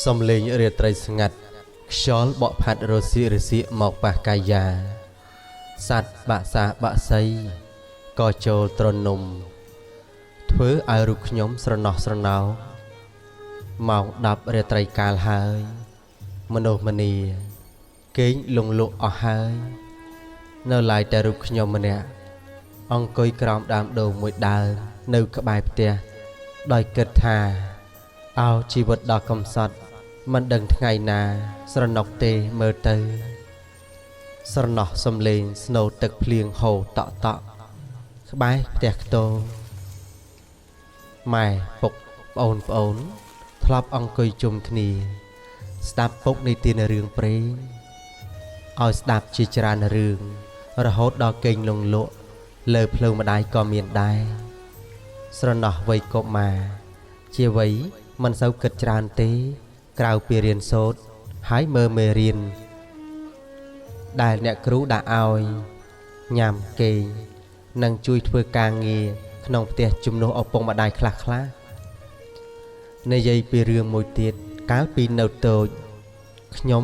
សំលេងរាត្រីស្ងាត់ខ្យល់បក់ផាត់រសៀករសៀកមកប៉ះកាយាសត្វបាក់សាបាក់សីក៏ចូលទ្រនំធ្វើឲ្យរូបខ្ញុំស្រណោះស្រណោម៉ោង10រាត្រីកាលហើយមនុស្សម្នាគេងលងលក់អស់ហើយនៅឡើយតែរូបខ្ញុំម្នាក់អង្គុយក្រោមដើមដូងមួយដើមនៅក្បែរផ្ទះដោយគិតថាអោជីវិតដ៏កំសត់មិនដឹងថ្ងៃណាស្រណុកទេមើលទៅស្រណោះសំលេងស្នូទឹកភ្លៀងហូរតក់តក់ក្បែរផ្ទះខ្ទមម៉ែពុកប្អូនប្អូនធ្លាប់អង្គុយជុំគ្នាស្ដាប់ពុកនិទានរឿងព្រេងឲ្យស្ដាប់ជាច្រើនរឿងរហូតដល់គេងលងលក់លើភ្លើងម្ដាយក៏មានដែរស្រណោះវ័យកុមារជាវ័យមិនសូវគិតច្រើនទេក្រៅពីរៀនសូត្រហើយមើលមេរៀនដែលអ្នកគ្រូដាក់ឲ្យញ៉ាំគេងនិងជួយធ្វើការងារក្នុងផ្ទះជំនួសឪពុកម្ដាយខ្លះខ្លះនិយាយពីរឿងមួយទៀតកាលពីនៅតូចខ្ញុំ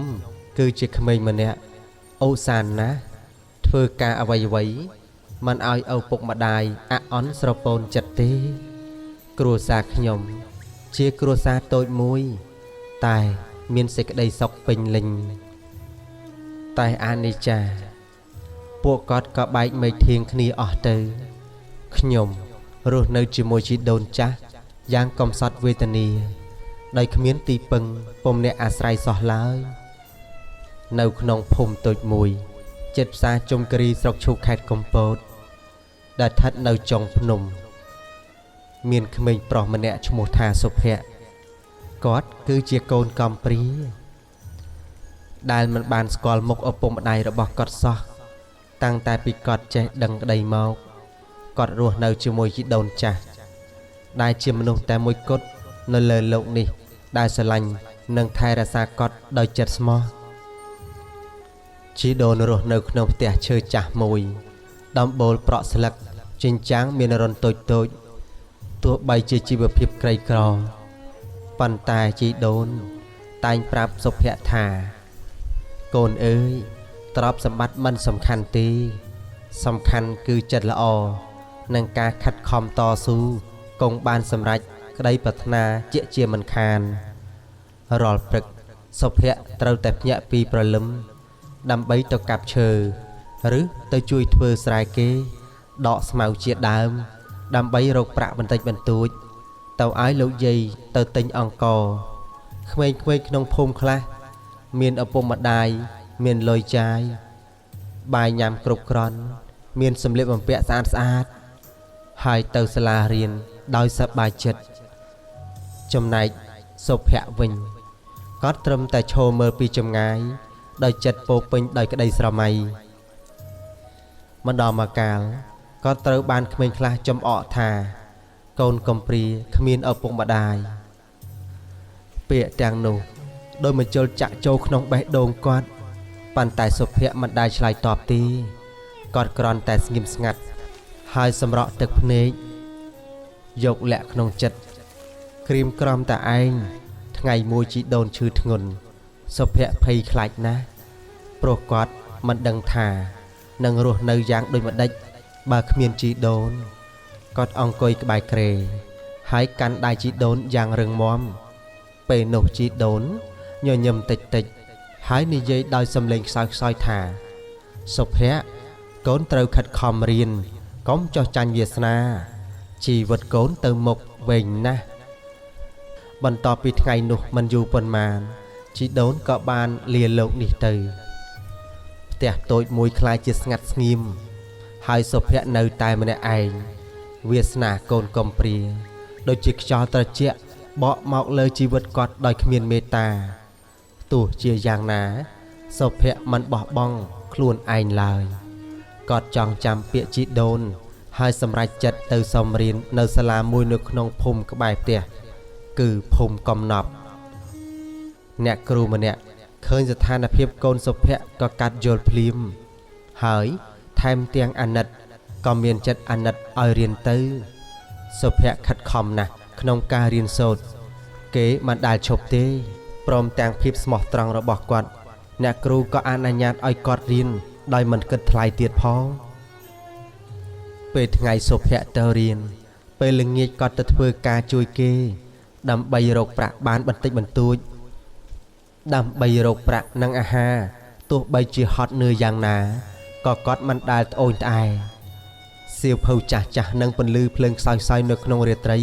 គឺជាក្មេងម្នាក់ឧស្សាហ៍ណាស់ធ្វើការអ្វីៗមិនឲ្យឪពុកម្ដាយអអន់ស្រពោនចិត្តទេគ្រួសារខ្ញុំជាគ្រួសារតូចមួយតែមានសេចក្តីសុខពេញលេញតែអានិច្ចាពួកគាត់ក៏បែកមេឃធៀងគ្នាអស់ទៅខ្ញុំរស់នៅជាមួយជីដូនចាស់យ៉ាងកំសត់វេទនាដោយគ្មានទីពឹងពុំអ្នកអាស្រ័យសោះឡើយនៅក្នុងភូមិតូចមួយចិត្តផ្សារជុំគិរីស្រុកឈូកខេត្តកំពតដែលស្ថិតនៅចុងភ្នំមានក្មេងប្រុសម្នាក់ឈ្មោះថាសុភ័ក្រគាត់គឺជាកូនកំព្រាដែលមិនបានស្គាល់មុខឪពុកម្ដាយរបស់គាត់សោះតាំងតែពីគាត់ចេះដឹងក្តីមកគាត់រស់នៅជាមួយជីដូនចាស់ដែលជាមនុស្សតែមួយគត់នៅលើលោកនេះដែលស្រឡាញ់និងថែរក្សាគាត់ដោយចិត្តស្មោះជីដូនរស់នៅក្នុងផ្ទះឈើចាស់មួយដំបូលប្រក់ស្លឹកចិញ្ចាំងមានរន្ធតូចតូចទោះបីជាជីវភាពក្រីក្រប៉ុន្តែជីដូនតែងប្រាប់សុភ័ក្រថាកូនអើយទ្រព្យសម្បត្តិមិនសំខាន់ទេសំខាន់គឺចិត្តល្អនិងការខិតខំតស៊ូគង់បានសម្រេចក្តីប្រាថ្នាជាមិនខានរាល់ព្រឹកសុភ័ក្រត្រូវតែភ្ញាក់ពីព្រលឹមដើម្បីទៅកាប់ឈើឬទៅជួយធ្វើស្រែគេដកស្មៅជាដើមដើម្បីរកប្រាក់បន្តិចបន្តួចទៅឲ្យលោកយាយទៅទិញអង្ករក្មេងៗក្នុងភូមិខ្លះមានឪពុកម្ដាយមានលុយចាយបាយញ៉ាំគ្រប់គ្រាន់មានសម្លៀកបំពាក់ស្អាតស្អាតហើយទៅសាលារៀនដោយសប្បាយចិត្តចំណែកសុភ័ក្រវិញគាត់ត្រឹមតែឈរមើលពីចម្ងាយដោយចិត្តពោពេញដោយក្តីស្រមៃម្ដងមកកាលគាត់ត្រូវបានក្មេងខ្លះចំអកថាកូនកំព្រាគ្មានឪពុកម្ដាយពាក្យទាំងនោះដោយមជុលចាក់ចូលក្នុងបេះដូងគាត់ប៉ុន្តែសុភ័ក្រមិនដែលឆ្លើយតបទេគាត់គ្រាន់តែស្ងៀមស្ងាត់ហើយសម្រក់ទឹកភ្នែកយកលាក់ក្នុងចិត្តក្រៀមក្រំតែឯងថ្ងៃមួយជីដូនឈឺធ្ងន់សុភ័ក្រភ័យខ្លាចណាស់ព្រោះគាត់មិនដឹងថានឹងរស់នៅយ៉ាងដូចម្ដេចបើគ្មានជីដូនគាត់អង្គុយក្បែរគ្រែហើយកាន់ដៃជីដូនយ៉ាងរឹងមាំពេលនោះជីដូនញញឹមតិចតិចហើយនិយាយដោយសំឡេងខ្សោយខ្សោយថាសុភ័ក្រកូនត្រូវខិតខំរៀនកុំចោះចាញ់វាសនាជីវិតកូនទៅមុខវែងណាស់បន្ទាប់ពីថ្ងៃនោះមិនយូរប៉ុន្មានជីដូនក៏បានលាលោកនេះទៅផ្ទះតូចមួយក្លាយជាស្ងាត់ស្ងៀមហើយសុភ័ក្រនៅតែម្នាក់ឯងវាសនាកូនកំព្រាដូចជាខ្យល់ត្រជាក់បក់មកលើជីវិតគាត់ដោយគ្មានមេត្តាទោះជាយ៉ាងណាសុភ័ក្រមិនបោះបង់ខ្លួនឯងឡើយគាត់ចង់ចាំពាក្យជីដូនហើយសម្រេចចិត្តទៅសុំរៀននៅសាលាមួយនៅក្នុងភូមិក្បែរផ្ទះគឺភូមិកំណប់អ្នកគ្រូម្នាក់ឃើញស្ថានភាពកូនសុភ័ក្រក៏កាត់យល់ភ្លាមហើយថែមទាំងអាណិតក៏មានចិត្តអាណិតឲ្យរៀនទៅសុភ័ក្រខិតខំណាស់ក្នុងការរៀនសូត្រគេមិនដែលឈប់ទេ ព្រមទាំងភាពស្មោះត្រង់របស់គាត់ អ្នកគ្រូក៏អនុញ្ញាតឲ្យគាត់រៀនដោយមិនគិតថ្លៃទៀតផង ពេលថ្ងៃសុភ័ក្រទៅរៀន ពេលល្ងាចគាត់ទៅធ្វើការជួយគេ ដើម្បីរកប្រាក់បានបន្តិចបន្តួច ដើម្បីរកប្រាក់និងអាហារទោះបីជាហត់នឿយយ៉ាងណាក៏គាត់មិនដែលត្អូញត្អែសៀវភៅចាស់ចាស់និងពន្លឺភ្លើងខ្សោយៗនៅក្នុងរាត្រី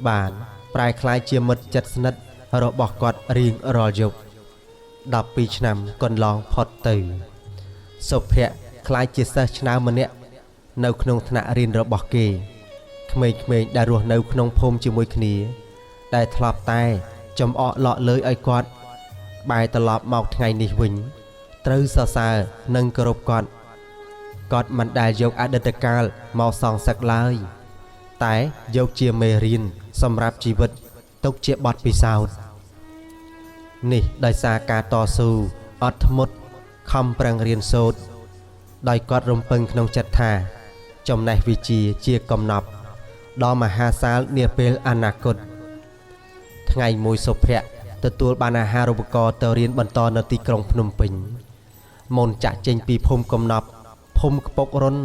បានប្រែក្លាយជាមិត្តជិតស្និទ្ធរបស់គាត់រៀងរាល់យប់12ឆ្នាំកន្លងផុតទៅសុភ័ក្រក្លាយជាសិស្សឆ្នើមម្នាក់នៅក្នុងថ្នាក់រៀនរបស់គេក្មេងៗដែលរស់នៅក្នុងភូមិជាមួយគ្នា ដែលធ្លាប់តែចំអកលក់លើយឲ្យគាត់បែរត្រឡប់មកថ្ងៃនេះវិញ ត្រូវសរសើរនិងគោរពគាត់គាត់មិនដែលយកអតីតកាលមកសងសឹកឡើយ តែយកជាមេរៀនសម្រាប់ជីវិតទុកជាបទពិសោធន៍នេះដោយសារការតស៊ូអត់ធ្មត់ខំប្រឹងរៀនសូត្រដោយគាត់រំពឹងក្នុងចិត្តថា ចំណេះវិជ្ជាជាកំណប់ដល់មហាសាលនាពេលអនាគត ថ្ងៃមួយសុភ័ក្រទទួលបានអាហារូបករណ៍ទៅរៀនបន្តនៅទីក្រុងភ្នំពេញមុនចាក់ចេញពីភូមិកំណប់ភូមិខ្ពុករន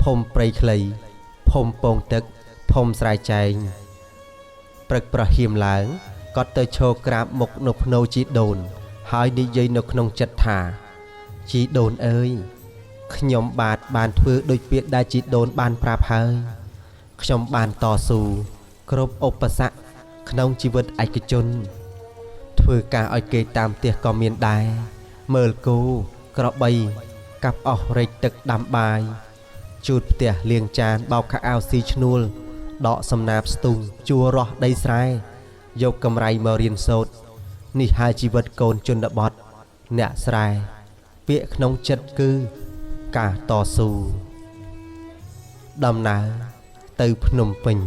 ភូមិព្រៃខ្លីភូមិពងទឹកភូមិស្រែចែងព្រឹកប្រហៀមឡើងគាត់ទៅឈរក្រាបមុខនៅភ្នោជីដូន ហើយនិយាយនៅក្នុងចិត្តថាជីដូនអើយខ្ញុំបាទបានធ្វើដូចពាក្យដែលជីដូនបានប្រាប់ហើយខ្ញុំបានតស៊ូគ្រប់ឧបសគ្គក្នុងជីវិតឯកជន ធ្វើការឲ្យគេតាមផ្ទះក៏មានដែរមើលគោក្របីកាប់អស់រែកទឹកដាំបាយជូតផ្ទះលាងចានបោកខោអាវស៊ីឈ្នួលដកសំណាបស្ទូងជួររស់ដីស្រែយកកម្រៃមករៀនសូត្រនេះហើយជីវិតកូនជនបទអ្នកស្រែពាក្យក្នុងចិត្តគឺការតស៊ូដំណើរទៅភ្នំពេញ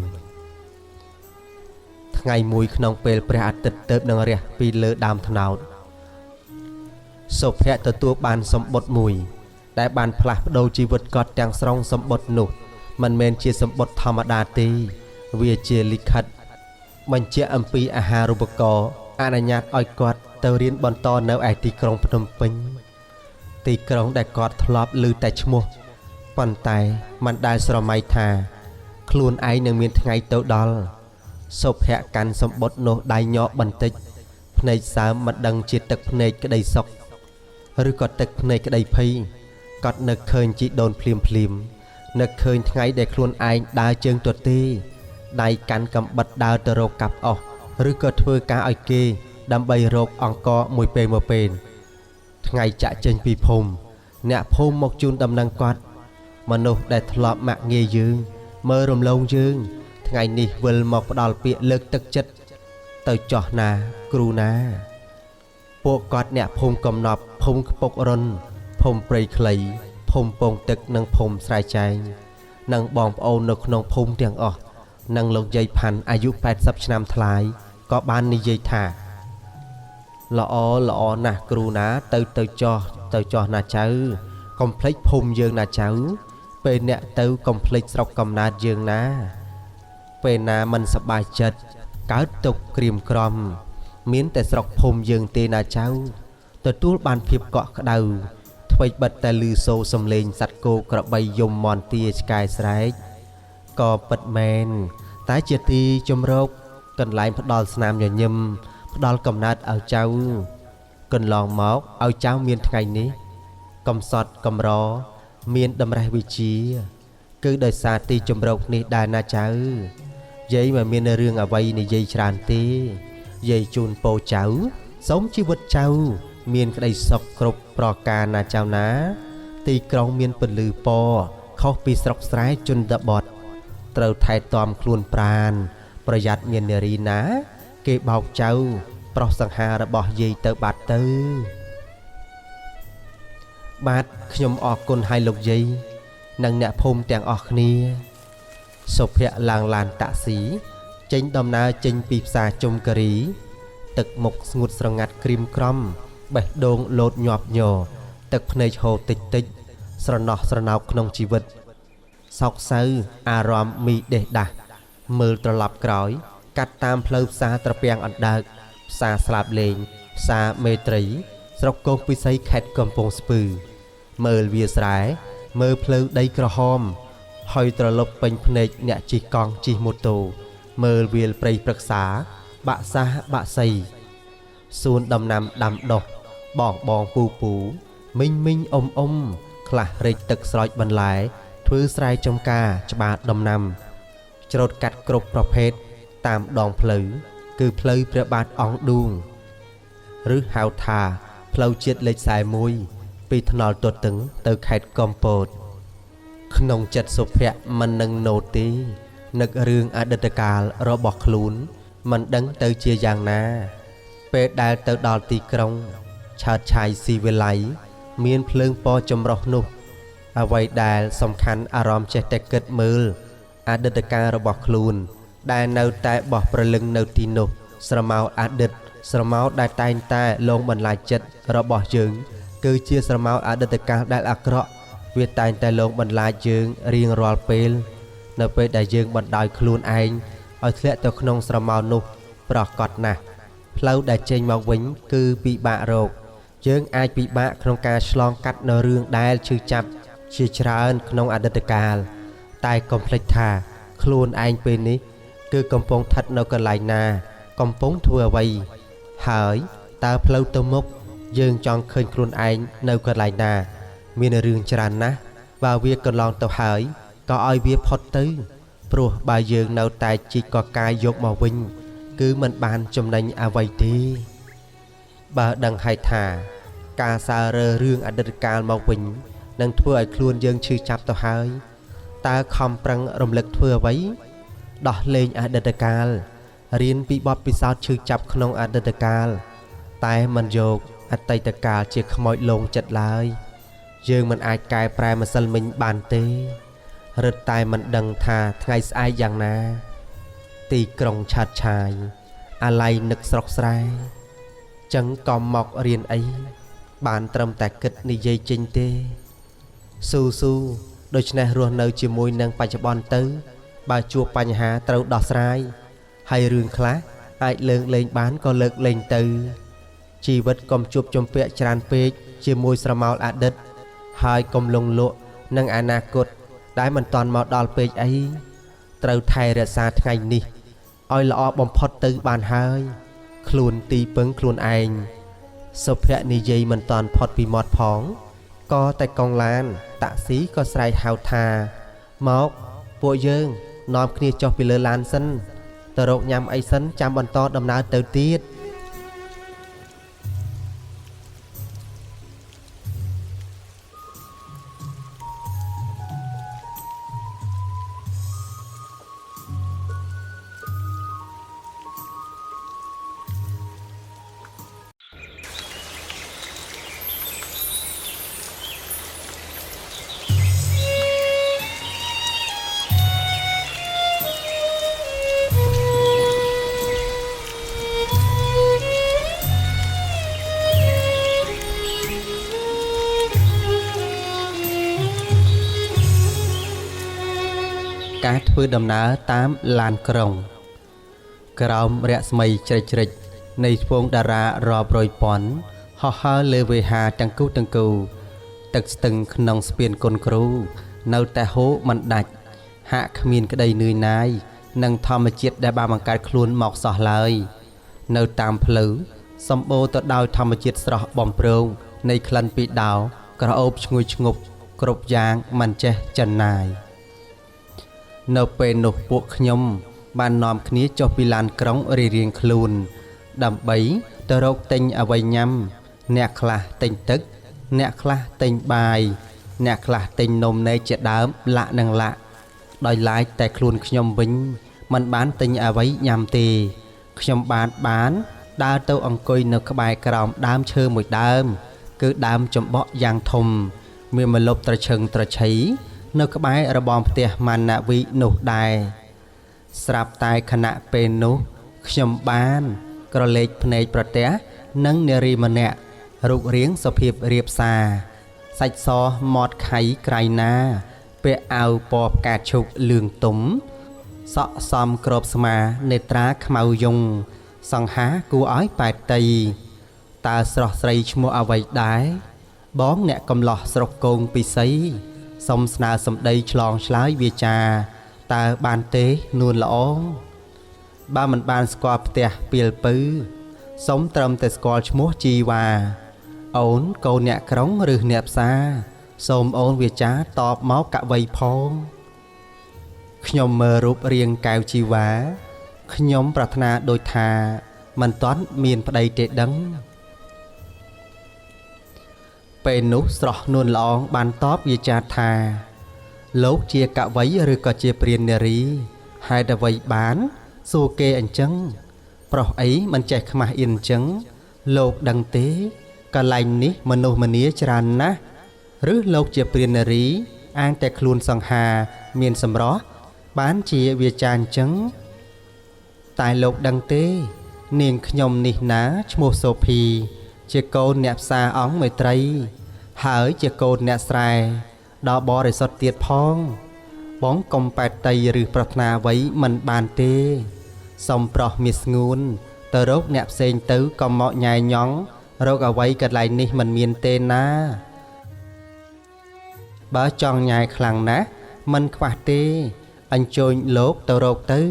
ថ្ងៃមួយក្នុងពេលព្រះអាទិត្យទៅនឹងរះពីលើដើមត្នោតសុភ័ក្រទទួលបានសម្បុត្រមួយ ដែលបានផ្លាស់ប្ដូរជីវិតគាត់ទាំងស្រុងសម្បុត្រនោះមិនមែនជាសម្បុត្រធម្មតាទេវាជាលិខិតបញ្ជាក់អំពីអាហារូបករណ៍អនុញ្ញាតឲ្យគាត់ទៅរៀនបន្តនៅឯទីក្រុងភ្នំពេញទីក្រុងដែលគាត់ធ្លាប់ឮតែឈ្មោះប៉ុន្តែមិនដែលស្រមៃថាខ្លួនឯងនឹងមានថ្ងៃទៅដល់សុភ័ក្រកាន់សម្បុត្រនោះដៃញក់បន្តិចភ្នែកសើមមិនដឹងជាទឹកភ្នែកក្តីសុខឬក៏ទឹកភ្នែកក្តីភ័យគាត់នឹកឃើញជីដូនភ្លាមភ្លាមនឹកឃើញថ្ងៃដែលខ្លួនឯងដើរជើងទទេដៃកាន់កំបិតដើរទៅរកកាប់អស់ឬក៏ធ្វើការឲ្យគេដើម្បីរកអង្គមួយពេលមួយពេលថ្ងៃចាក់ចេញពីភូមិអ្នកភូមិមកជូនដំណឹងគាត់មនុស្សដែលធ្លាប់ម៉ាក់ងាយយើងមើលរំលងយើងថ្ងៃនេះវិលមកផ្ដល់ពាក្យលើកទឹកចិត្តទៅចោះណាគ្រូណាពួកគាត់អ្នកភូមិកំណប់ភូមិខ្ពុករនភូមិព្រៃខ្លីភូមិពងទឹកនិងភូមិស្រែចែងនិងបងប្អូននៅក្នុងភូមិទាំងអស់និងលោកយាយផាន់អាយុ80ឆ្នាំថ្លាយក៏បាននិយាយថាល្អល្អណាស់គ្រូណាទៅទៅចោះទៅចោះណាចៅកុំភ្លេចភូមិយើងណាចៅពេលអ្នកទៅកុំភ្លេចស្រុកកំណើតយើងណាពេលណាមិនសប្បាយចិត្តកើតទុកក្រៀមក្រំមានតែស្រុកភូមិយើងទេណាចៅទទួលបានភាពកក់ក្ដៅថ្មីបិទតែលឺសូរសំឡេងសត្វគោក្របីយំមន់ទាឆ្កែស្រែកក៏ពិតមែនតែជាទីជំរកកន្លែងផ្ដល់ស្នាមញញឹមផ្ដល់កំណើតឲ្យចៅកន្លងមកឲ្យចៅមានថ្ងៃនេះកំសត់កំរមានតម្រេះវិជាគឺដោយសារទីជំរកនេះដែរណាចៅយាយមិនមានរឿងអ្វីនិយាយច្រើនទេយាយជូនពោចៅសូមជីវិតចៅមានក្តីសុខគ្រប់ប្រការណាចៅណាទីក្រុងមានពន្លឺពណ៌ខុសពីស្រុកស្រែជនបទត្រូវថែទាំខ្លួនប្រាណប្រយ័ត្នមាននារីណាគេបោកចៅប្រុសសង្ហារបស់យាយទៅបាត់ទៅបាទខ្ញុំអរគុណឲ្យលោកយាយនិងអ្នកភូមិទាំងអស់គ្នាសុភ័ក្រឡើងឡានតាក់ស៊ីចេញដំណើរចេញពីផ្សារជុំគិរីទឹកមុខស្ងួតស្រងាត់ក្រៀមក្រំបេះដូងលោតញាប់ញ័រទឹកភ្នែកហូរតិចតិចស្រណោះស្រណោកក្នុងជីវិតសោកសៅអារម្មណ៍មីដេះដាស់មើលត្រឡប់ក្រោយកាត់តាមផ្លូវផ្សារត្រពាំងអណ្ដើក ផ្សារស្លាបលេងផ្សារមេត្រី ស្រុកគោកពិសីខេត្តកំពង់ស្ពឺ មើលវាស្រែ មើលផ្លូវដីក្រហម ហើយត្រលប់ពេញភ្នែកអ្នកជិះកង់ជិះម៉ូតូ មើលវាលព្រៃព្រឹក្សា បាក់សាសបាក់សីសួនដំណាំដាំដុះបងបងពូពូមីងមីងអ៊ំអ៊ំខ្លះរែកទឹកស្រោចបន្លែ ធ្វើស្រែចំការច្បារដំណាំ ច្រូតកាត់គ្រប់ប្រភេទតាមដងផ្លូវ គឺផ្លូវព្រះបាទអង្គឌួង ឬហៅថាផ្លូវជាតិលេខ41ពីថ្នល់ទទឹងទៅខេត្តកំពត ក្នុងចិត្តសុភ័ក្រមិននឹងណូទេនឹករឿងអតីតកាលរបស់ខ្លួន មិនដឹងទៅជាយ៉ាងណា ពេលដែលទៅដល់ទីក្រុង ឆើតឆាយស៊ីវិល័យមានភ្លើងពណ៌ចម្រុះនោះ អ្វីដែលសំខាន់អារម្មណ៍ចេះតែគិតមើលអតីតកាលរបស់ខ្លួន ដែលនៅតែបោះប្រលឹងនៅទីនោះ ស្រមោលអតីតស្រមោលដែលតែងតែលងបន្លាចចិត្តរបស់យើង គឺជាស្រមោលអតីតកាលដែលអាក្រក់ វាតែងតែលងបន្លាចយើងរៀងរាល់ពេល នៅពេលដែលយើងបណ្ដោយខ្លួនឯងឲ្យធ្លាក់ទៅក្នុងស្រមោលនោះ ប្រកបណាស់ផ្លូវដែលចេញមកវិញគឺពិបាករក យើងអាចពិបាកក្នុងការឆ្លងកាត់នៅរឿងដែលឈឺចាប់ជាច្រើនក្នុងអតីតកាល តែកុំភ្លេចថាខ្លួនឯងពេលនេះ គឺកំពុងស្ថិតនៅកន្លែងណា កំពុងធ្វើអ្វី ហើយតើផ្លូវទៅមុខយើងចង់ឃើញខ្លួនឯងនៅកន្លែងណា មានរឿងច្រើនណាស់បើវាកន្លងទៅហើយក៏ឲ្យវាផុតទៅ ព្រោះបើយើងនៅតែជីកកកាយយកមកវិញ គឺមិនបានចំណេញអ្វីទេ បើដឹងហើយថា ការសើរើរឿងអតីតកាលមកវិញនឹងធ្វើឲ្យខ្លួនយើងឈឺចាប់ទៅហើយតើខំប្រឹងរំលឹកធ្វើអ្វីដោះលែងអតីតកាលរៀនពីបទពិសោធន៍ឈឺចាប់ក្នុងអតីតកាល តែមិនយកអតីតកាលជាខ្មោចលងចិត្តឡើយ យើងមិនអាចកែប្រែម្សិលមិញបានទេរឹតតែមិនដឹងថាថ្ងៃស្អែកយ៉ាងណា ទីក្រុងឆាតឆាយអាឡ័យនឹកស្រុកស្រែចឹងក៏មករៀនអីបានត្រឹមតែគិតនិយាយចេញទេស៊ូស៊ូដូច្នេះរស់នៅជាមួយនឹងបច្ចុប្បន្នទៅ បើជួបបញ្ហាត្រូវដោះស្រាយហើយរឿងខ្លះអាចលើកលែងបានក៏លើកលែងទៅ ជីវិតកុំជួបជំពាក់ច្រើនពេកជាមួយស្រមោលអតីតហើយកុំលងលក់នឹងអនាគតដែលមិនទាន់មកដល់ពេកអីត្រូវថែរក្សាថ្ងៃនេះឲ្យល្អបំផុតទៅបានហើយ ខ្លួនទីពឹងខ្លួនឯងសុភ័ក្រនិយាយមិនទាន់ផុតពីមាត់ផងក៏តែកងឡាន តាក់ស៊ីក៏ស្រែកហៅថា មកពួកយើងនាំគ្នាចុះពីលើឡានសិនទៅរកញ៉ាំអីសិនចាំបន្តដំណើរទៅទៀតការធ្វើដំណើរតាមឡានក្រុង ក្រោមរស្មីជ្រិចជ្រិចនៃហ្វូងតារារាប់រយពាន់ហោះហើរលើវេហាទាំងគូទាំងគូទឹកស្ទឹងក្នុងស្ពានគុនគ្រូ នៅតែហូរមិនដាច់ហាក់គ្មានក្តីនឿយណាយនិងធម្មជាតិដែលបានបង្កើតខ្លួនមកសោះឡើយ នៅតាមផ្លូវសម្បូរទៅដោយធម្មជាតិស្រស់បំព្រងនៃក្លិនពីដោក្រអូបឈ្ងុយឈ្ងប់គ្រប់យ៉ាងមិនចេះចិនណាយនៅពេលនោះពួកខ្ញុំបាននាំគ្នាចុះពីឡានក្រុងរៀងៗខ្លួន ដើម្បីទៅរកទិញអ្វីញ៉ាំ អ្នកខ្លះទិញទឹក អ្នកខ្លះទិញបាយ អ្នកខ្លះទិញនំនែកជាដើមលាក់និងលាក់ដោយឡែកតែខ្លួនខ្ញុំវិញមិនបានទិញអ្វីញ៉ាំទេខ្ញុំបានដើរទៅអង្គុយនៅក្បែរក្រោមដើមឈើមួយដើម គឺដើមចំបក់យ៉ាងធំ មានម្លប់ត្រឈឹងត្រឈៃនៅក្បែររបងផ្ទះម៉ាណាវីនោះដែរស្រាប់តែខណៈពេលនោះខ្ញុំបាន ក្រឡេកភ្នែកប្រទះនិងនារីម្នាក់រូបរាងសុភាពរាបសារសាច់សមាត់ខៃក្រៃណា ពាក់អាវពណ៌ផ្កាឈូកលឿងទុំ សក់សំក្របស្មានេត្រាខ្មៅយង សង្ហាគួរឲ្យប៉ែតតីតើស្រស់ស្រីឈ្មោះអ្វីដែរបងអ្នកកំឡោះស្រុកគងពិសីសុំស្នើសម្ដីឆ្លងឆ្លើយវាចាតើបានទេនួនល្អងបើមិនបានស្គាល់ផ្ទះពីលពៅសុំត្រឹមតែស្គាល់ឈ្មោះជីវ៉ាអូនកូនអ្នកក្រុងឬអ្នកផ្សារសូមអូនវាចាតបមកកវីផងខ្ញុំមើលរូបរាងកែវជីវ៉ាខ្ញុំប្រាថ្នាដូចថាមិនទាន់មានប្តីទេដឹងពេលនោះស្រស់នួនល្អងបានតបវាចាថាលោកជាកវីឬក៏ជាព្រាននារីហេតុអ្វីបានសួរគេអញ្ចឹងប្រុសអីមិនចេះខ្មាស់អៀនអញ្ចឹងលោកដឹងទេកន្លែងនេះមនុស្សម្នាច្រើនណាស់ឬលោកជាព្រាននារីអាងតែខ្លួនសង្ហាមានសម្រស់បានជាវាចាអញ្ចឹងតែលោកដឹងទេនាងខ្ញុំនេះណាឈ្មោះសូភីជាកូនអ្នកផ្សារអង្គមេត្រីហើយជាកូនអ្នកស្រែដ៏បរិសុទ្ធទៀតផងបងកុំប៉ែតតីឬប្រាថ្នាអ្វីមិនបានទេសូមប្រោះមាសស្ងួនទៅរកអ្នកផ្សេងទៅក៏មកញ៉ែញ៉ង់រកអ្វីកន្លែងនេះមិនមានទេណាបើចង់ញ៉ែខ្លាំងណាស់មិនខ្វះទេអញ្ជើញលោកទៅរកទៅ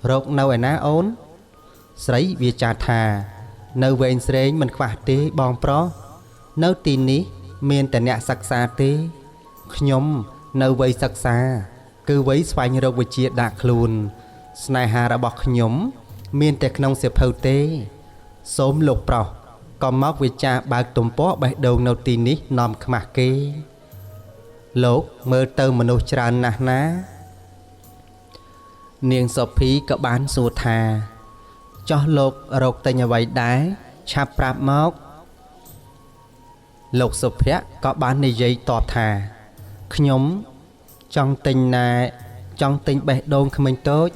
រកនៅឯណាអូនស្រីវាចាថានៅវែងស្រេងមិនខ្វះទេបងប្រុសនៅទីនេះមានតែអ្នកសិក្សាទេខ្ញុំនៅវ័យសិក្សាគឺវ័យស្វែងរកវិជ្ជាដាក់ខ្លួនស្នេហារបស់ខ្ញុំមានតែក្នុងសៀវភៅទេសូមលោកប្រុសក៏មកវិចារបើកទំព័របេះដូងនៅទីនេះនាំខ្មាស់គេលោកមើលទៅមនុស្សច្រើនណាស់ណានាងសុភីក៏បានសួរថាចោះលោករកទិញអ្វីដែរឆាប់ប្រាប់មកលោកសុភ័ក្រក៏បាននិយាយតបថាខ្ញុំចង់ទិញណែចង់ទិញបេះដូងក្មេងតូច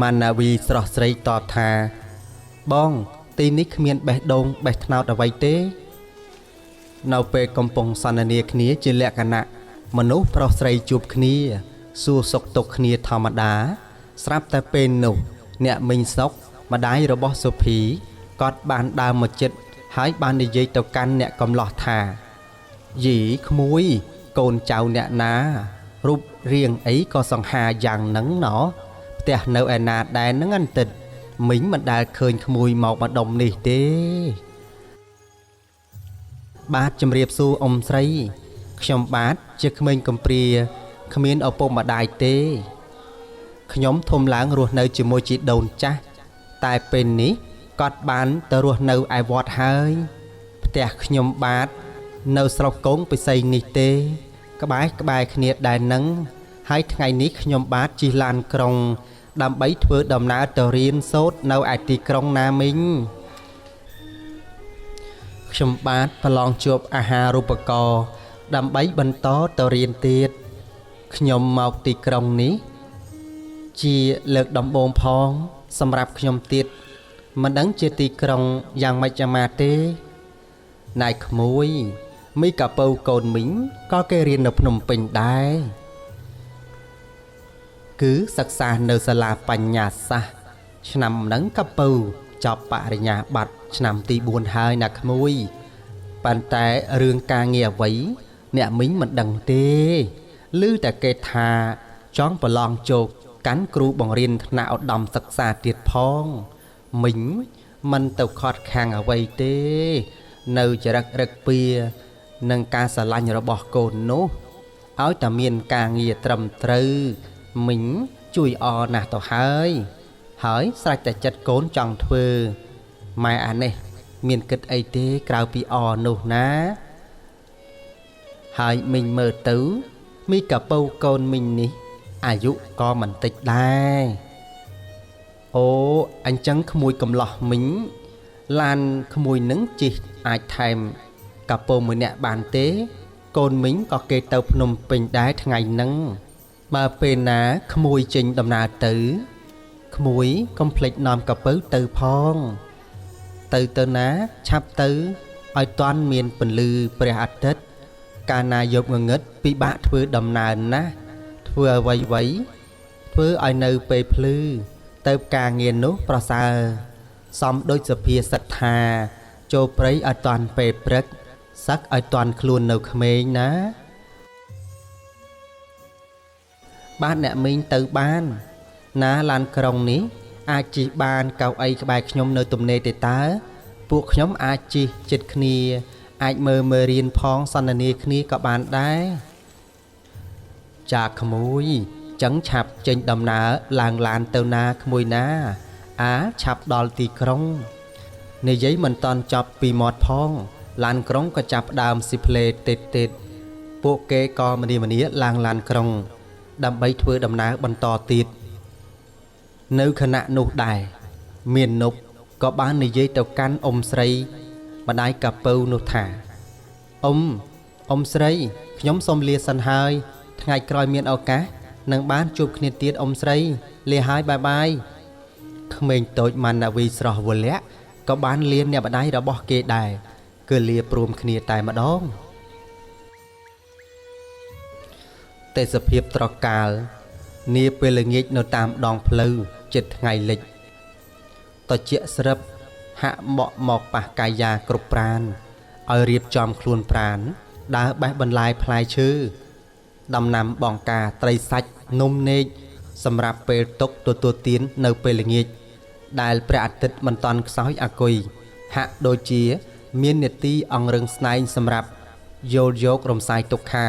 ម៉ាណាវីស្រស់ស្រីតបថាបងទីនេះគ្មានបេះដូងបេះត្នោតអ្វីទេនៅពេលកំពុងសន្ទនាគ្នាជាលក្ខណៈមនុស្សប្រុសស្រីជួបគ្នាសួរសុខទុក្ខគ្នាធម្មតាស្រាប់តែពេលនោះអ្នកមីងសុកម្ដាយរបស់សុភីគាត់បានដើរមកចិត្តហើយបាននិយាយទៅកាន់អ្នកកំឡោះថាយីក្មួយកូនចៅអ្នកណារូបរាងអីក៏សង្ហាយ៉ាងហ្នឹងណោះផ្ទះនៅឯណាដែរហ្នឹងអន្តិតមីងមិនដែលឃើញក្មួយមកម្ដុំនេះទេបាទជំរាបសួរអ៊ំស្រីខ្ញុំបាទជាក្មេងកំព្រាគ្មានឪពុកម្ដាយទេខ្ញុំធំឡើងរស់នៅជាមួយជីដូនចាស់តែពេលនេះគាត់បានទៅរស់នៅឯវត្តហើយផ្ទះខ្ញុំបាទនៅស្រុកគងពិសីនេះទេក្បែរគ្នាដែរនឹងហើយថ្ងៃនេះខ្ញុំបាទជិះឡានក្រុងដើម្បីធ្វើដំណើរទៅរៀនសូត្រនៅឯទីក្រុងណាមីងខ្ញុំបាទប្រឡងជាប់អាហារូបករណ៍ដើម្បីបន្តទៅរៀនទៀតខ្ញុំមកទីក្រុងនេះជាលើកដំបូងផងសម្រាប់ខ្ញុំទៀតមិនដឹងជាទីក្រុងយ៉ាងម៉េចយ៉ាងម៉ាទេណែក្មួយមីកាពៅកូនមីងក៏គេរៀននៅភ្នំពេញដែរគឺសិក្សានៅសាលាបញ្ញាសាស្ត្រឆ្នាំហ្នឹងកាពៅចប់បរិញ្ញាបត្រឆ្នាំទី4ហើយណាក្មួយប៉ុន្តែរឿងការងារអ្វីអ្នកមីងមិនដឹងទេឮតែគេថាចង់ប្រឡងជោគកាន់គ្រូបង្រៀនថ្នាក់ឧត្តមសិក្សាទៀតផងមីងមិនទៅខត់ខាងអ្វីទេនៅចរិតរឹកពៀនឹងការស្រឡាញ់របស់កូននោះឲ្យតែមានការងារត្រឹមត្រូវមីងជួយអណាស់ទៅហើយហើយស្រេចតែចិត្តកូនចង់ធ្វើម៉ែអានេះមានគិតអីទេក្រៅពីអនោះណាហើយមីងមើលទៅមីកាពៅកូនមីងនេះអាយុក៏មិនតិចដែរអូអញ្ចឹងក្មួយកំឡោះមីងឡានក្មួយនឹងជិះអាចថែមកាពៅមួយអ្នកបានទេកូនមីងក៏គេទៅភ្នំពេញដែរថ្ងៃហ្នឹងបើពេលណាក្មួយចេញដំណើរទៅក្មួយកុំភ្លេចនាំកាពៅទៅផងទៅណាឆាប់ទៅឲ្យទាន់មានពន្លឺព្រះអាទិត្យកាលណាយប់ងងឹតពិបាកធ្វើដំណើរណាស់ធ្វើអ្វីៗធ្វើឲ្យនៅពេលភ្លឺ ទៅការងារនោះប្រសើរសំដូចសភាសិដ្ឋាចូលព្រៃឲ្យតាន់ពេលព្រឹកសឹកឲ្យតាន់ខ្លួននៅក្មេងណាបាទអ្នកមីងទៅបានណាឡានក្រុងនេះអាចជិះបានកៅអីក្បែរខ្ញុំនៅទំនេរទេតើពួកខ្ញុំអាចជិះចិត្តគ្នាអាចមើលមើលរៀនផងសន្ទនាគ្នាក៏បានដែរចាក្មួយចឹងឆាប់ចេញដំណើរឡើងឡានទៅណាក្មួយណាអាឆាប់ដល់ទីក្រុងនិយាយមិនតាន់ចប់ពីមាត់ផងឡានក្រុងក៏ចាប់ដើមស៊ីផ្លេតេតៗពួកគេក៏ម្នាៗឡើងឡានក្រុងដើម្បីធ្វើដំណើរបន្តទៀតនៅខណៈនោះដែរមាននប់ក៏បាននិយាយទៅកាន់អ៊ំស្រីម្ដាយកពៅនោះថាអ៊ំស្រីខ្ញុំសូមលាសិនហើយថ្ងៃក្រោយមានឱកាសនឹងបានជួបគ្នាទៀតអ៊ំស្រីលាហើយបាយបាយក្មេងតូចម៉ាណាវីស្រស់វលៈក៏បានលាអ្នកម្ដាយរបស់គេដែរគឺលាព្រមគ្នាតែម្ដងទេសភាពត្រកាលនាពេលល្ងាចនៅតាមដងផ្លូវចិត្តថ្ងៃលិចតជាស្រឹបហាក់បកមកប៉ះកាយាគ្រប់ប្រានឲ្យរៀបចំខ្លួនប្រានដើរបេះបន្លែផ្លែឈើដំណាំបងការត្រីសាច់នំនេកសម្រាប់ពេលទុកទទួលទាននៅពេលល្ងាចដែលព្រះអាទិត្យមិនតាន់ខ្សោយអាគុយហាក់ដូចជាមាននេតិអង្រឹងស្នែងសម្រាប់យល់យករំសាយទុក្ខា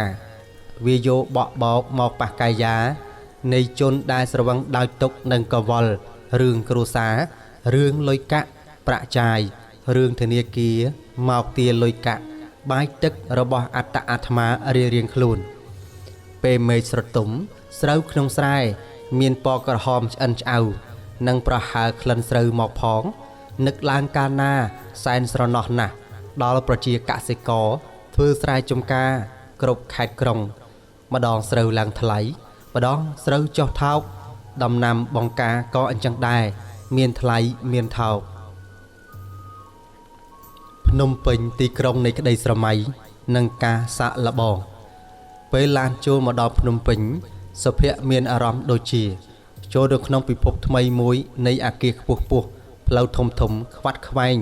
វាយោបកបោកមកប៉ះកាយានៃជនដែលស្រវឹងដោយទុក្ខនិងកវល់រឿងគ្រួសាររឿងលុយកាក់ប្រាក់ចាយរឿងធនាគារមកទាលុយកាក់បាយទឹករបស់អត្តអាត្មារៀងៗខ្លួនពេលមេឃស្រទុំស្រូវក្នុងស្រែមានពណ៌ក្រហមឆ្អិនឆ្អៅនិងប្រហើរក្លិនស្រូវមកផងនឹកឡើងកាលណាសែនស្រណោះណាស់ដល់ប្រជាកសិករធ្វើស្រែចម្ការគ្រប់ខេត្តក្រុងម្ដងស្រូវឡើងថ្លៃម្ដងស្រូវចុះថោកដំណាំបង្ការក៏អញ្ចឹងដែរមានថ្លៃមានថោកភ្នំពេញទីក្រុងនៃក្តីស្រមៃនិងការសាកល្បងពេលឡានចូលមកដល់ភ្នំពេញសុភ័ក្រមានអារម្មណ៍ដូចជាចូលទៅក្នុងពិភពថ្មីមួយនៃអាគារខ្ពស់ៗផ្លូវធំធំខ្វាត់ខ្វែង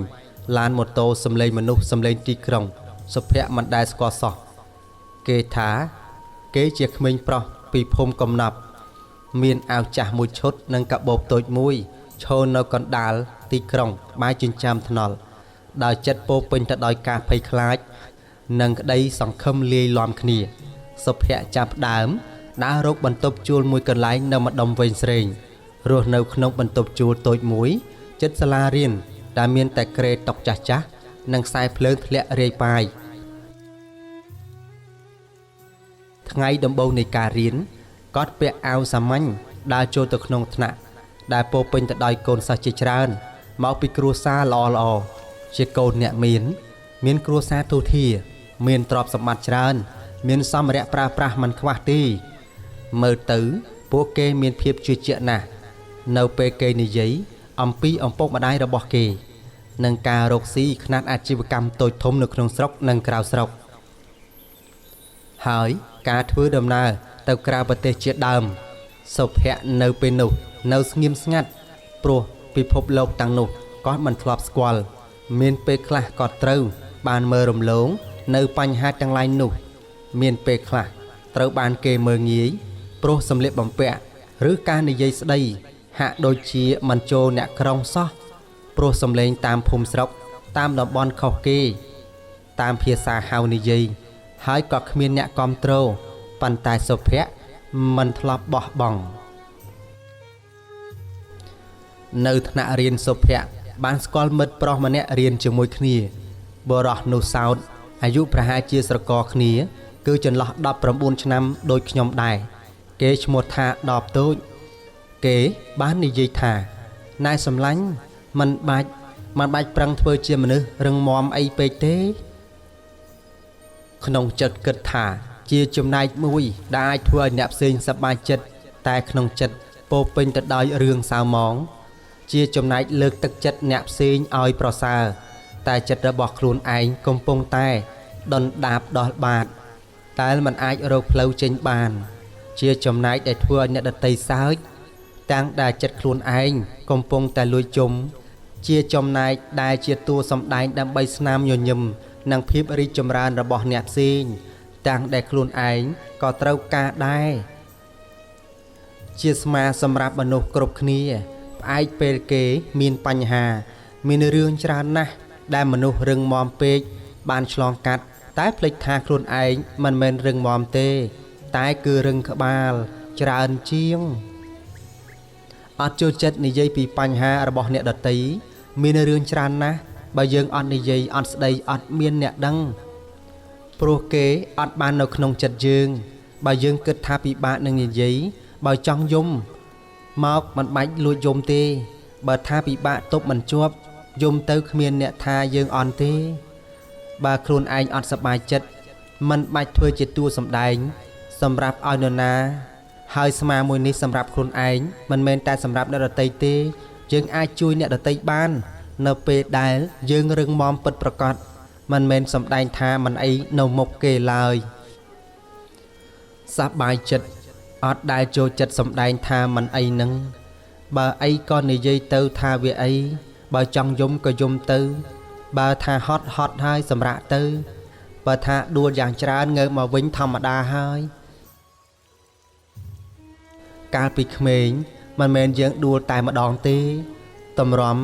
ឡានម៉ូតូសំឡេងមនុស្សសំឡេងទីក្រុងសុភ័ក្រមិនដែលស្គាល់សោះគេថាគេជាក្មេងប្រុសពីភូមិកំណប់មានអាវចាស់មួយឈុតនិងកាបូបតូចមួយឈរនៅកណ្ដាលទីក្រុងក្បែរចិញ្ចើមថ្នល់ដោយចិត្តពោពេញទៅដោយការភ័យខ្លាចនិងក្តីសង្ឃឹមលាយឡំគ្នាសុភ័ក្រចាប់ដើមដើររកបន្ទប់ជួលមួយកន្លែងនៅម្ដុំវែងស្រេងរស់នៅក្នុងបន្ទប់ជួលតូចមួយជិតសាលារៀនដែលមានតែគ្រែតុចាស់ៗនិងខ្សែភ្លើងធ្លាក់រាយប៉ាយថ្ងៃដំបូងនៃការរៀនគាត់ពាក់អាវសាមញ្ញដើរចូលទៅក្នុងថ្នាក់ដែលពោពេញទៅដោយកូនសិស្សជាច្រើនមកពីគ្រួសារល្អៗជាកូនអ្នកមានគ្រួសារទូធាមានទ្រព្យសម្បត្តិច្រើនមានសម្ភារៈប្រើប្រាស់មិនខ្វះទេមើលទៅពួកគេមានភាពជឿជាក់ណាស់នៅពេលគេនិយាយអំពីឪពុកម្ដាយរបស់គេនិងការរកស៊ីខ្នាតអាជីវកម្មតូចធំនៅក្នុងស្រុកនិងក្រៅស្រុកហើយការធ្វើដំណើរទៅក្រៅប្រទេសជាដើមសុភ័ក្រនៅពេលនោះនៅស្ងៀមស្ងាត់ព្រោះពិភពលោកទាំងនោះគាត់មិនធ្លាប់ស្គាល់មានពេលខ្លះក៏ត្រូវបានមើលរំលងនៅបញ្ហាទាំងឡាយនោះមានពេលខ្លះត្រូវបានគេមើលងាយព្រោះសម្លៀកបំពាក់ឬការនិយាយស្ដីហាក់ដូចជាមិនចូលអ្នកក្រុងសោះព្រោះសំឡេងតាមភូមិស្រុកតាមតំបន់ខុសគេតាមភាសាហៅនិយាយហើយក៏គ្មានអ្នកគាំទ្រប៉ុន្តែសុភ័ក្រមិនធ្លាប់បោះបង់នៅថ្នាក់រៀនសុភ័ក្របានស្គាល់មិត្តប្រុសម្នាក់រៀនជាមួយគ្នាបុរសនោះសោតអាយុប្រហែលជាស្រករគ្នាគឺចន្លោះ19ឆ្នាំដូចខ្ញុំដែរគេឈ្មោះថាដបតូចគេបាននិយាយថាណែសម្លាញ់មិនបាច់ប្រឹងធ្វើជាមនុស្សរឹងមាំអីពេកទេក្នុងចិត្តគិតថាជាចំណែកមួយដែលអាចធ្វើឲ្យអ្នកផ្សេងសប្បាយចិត្តតែក្នុងចិត្តពោពេញទៅដោយរឿងសៅហ្មងជាចំណែកលើកទឹកចិត្តអ្នកផ្សេងឲ្យប្រសើរតែចិត្តរបស់ខ្លួនឯងកំពុងតែដុនដាបដល់បាតតែមិនអាចរកផ្លូវចេញបានជាចំណែកដែលធ្វើឲ្យអ្នកដទៃសើច ទាំងដែលចិត្តខ្លួនឯងកំពុងតែលួចយំជាចំណែកដែលជាតួសម្ដែងដើម្បីស្នាមញញឹមនិងភាពរីកចម្រើនរបស់អ្នកផ្សេងទាំងដែលខ្លួនឯងក៏ត្រូវការដែរជាស្មាសម្រាប់មនុស្សគ្រប់គ្នាផ្អែកពេលគេមានបញ្ហាមានរឿងច្រើនណាស់ដែលមនុស្សរឹងមាំពេកបានឆ្លងកាត់តែភ្លេចថាខ្លួនឯងមិនមែនរឹងមាំទេតែគឺរឹងក្បាលច្រើនជាងអត់ចូលចិត្តនិយាយពីបញ្ហារបស់អ្នកដទៃមានរឿងច្រើនណាស់បើយើងអត់និយាយអត់ស្ដីអត់មានអ្នកដឹងព្រោះគេអត់បាននៅក្នុងចិត្តយើងបើយើងគិតថាពិបាកនឹងនិយាយបើចង់យំមកមិនបាច់លួចយំទេបើថាពិបាកទប់មិនជាប់យំទៅគ្មានអ្នកថាយើងអន់ទេបើខ្លួនឯងអត់សប្បាយចិត្តមិនបាច់ធ្វើជាតួសម្ដែងសម្រាប់ឲ្យនរណាហើយស្មាមួយនេះសម្រាប់ខ្លួនឯងមិនមែនតែសម្រាប់អ្នកដទៃទេយើងអាចជួយអ្នកដទៃបាននៅពេលដែលយើងរឹងមាំពិតប្រាកដមិនមែនសម្ដែងថាមិនអីនៅមុខគេឡើយសប្បាយចិត្តអត់ដែលចូលចិត្តសម្ដែងថាមិនអីនឹងបើអីក៏និយាយទៅថាវាអីបើចង់យំក៏យំទៅបើថាហត់ហត់ហើយសម្រាកទៅបើថាដួលយ៉ាងច្រើនងើបមកវិញធម្មតាហើយកាលពីក្មេងមិនមែនយើងដួលតែម្ដងទេតម្រាំ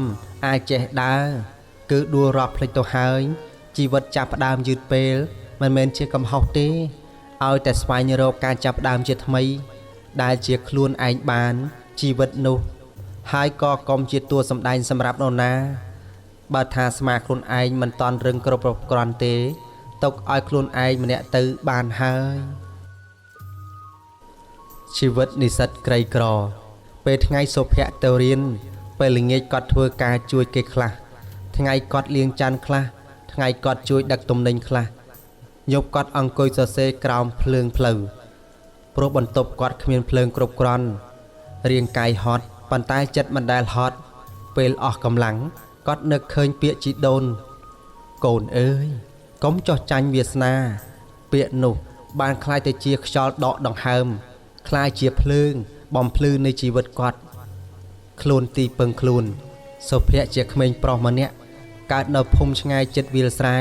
អាចចេះដើរគឺដួលរាប់ភ្លេចទៅហើយជីវិតចាប់ផ្ដើមយឺតពេលមិនមែនជាកំហុសទេឲ្យតែស្វែងរកការចាប់ផ្ដើមជាថ្មីដែលជាខ្លួនឯងបានជីវិតនោះហើយក៏កុំជាតួសម្ដែងសម្រាប់នរណាបើថាស្មាខ្លួនឯងមិនតន់រឹងគ្រប់គ្រាន់ទេទុកឲ្យខ្លួនឯងម្នាក់ទៅបានហើយជីវិតនិស្សិតក្រីក្រពេលថ្ងៃសុភ័ក្រទៅរៀនពេលល្ងាចគាត់ធ្វើការជួយគេខ្លះថ្ងៃគាត់លាងចានខ្លះថ្ងៃគាត់ជួយដឹកទំនិញខ្លះយប់គាត់អង្គុយសរសេរក្រោមភ្លើងផ្លូវព្រោះបន្ទប់គាត់គ្មានភ្លើងគ្រប់គ្រាន់រាងកាយហត់ប៉ុន្តែចិត្តមិនដែលហត់ពេលអស់កម្លាំងគាត់នឹកឃើញពាក្យជីដូនកូនអើយកុំចោះចាញ់វាសនាពាក្យនោះបានក្លាយទៅជាខ្យល់ដកដង្ហើមក្លាយជាភ្លើងបំភ្លឺនៃជីវិតគាត់ខ្លួនទីពឹងខ្លួនសុភ័ក្រជាក្មេងប្រុសម្នាក់កើតនៅភូមិឆ្ងាយជិតវាលស្រែ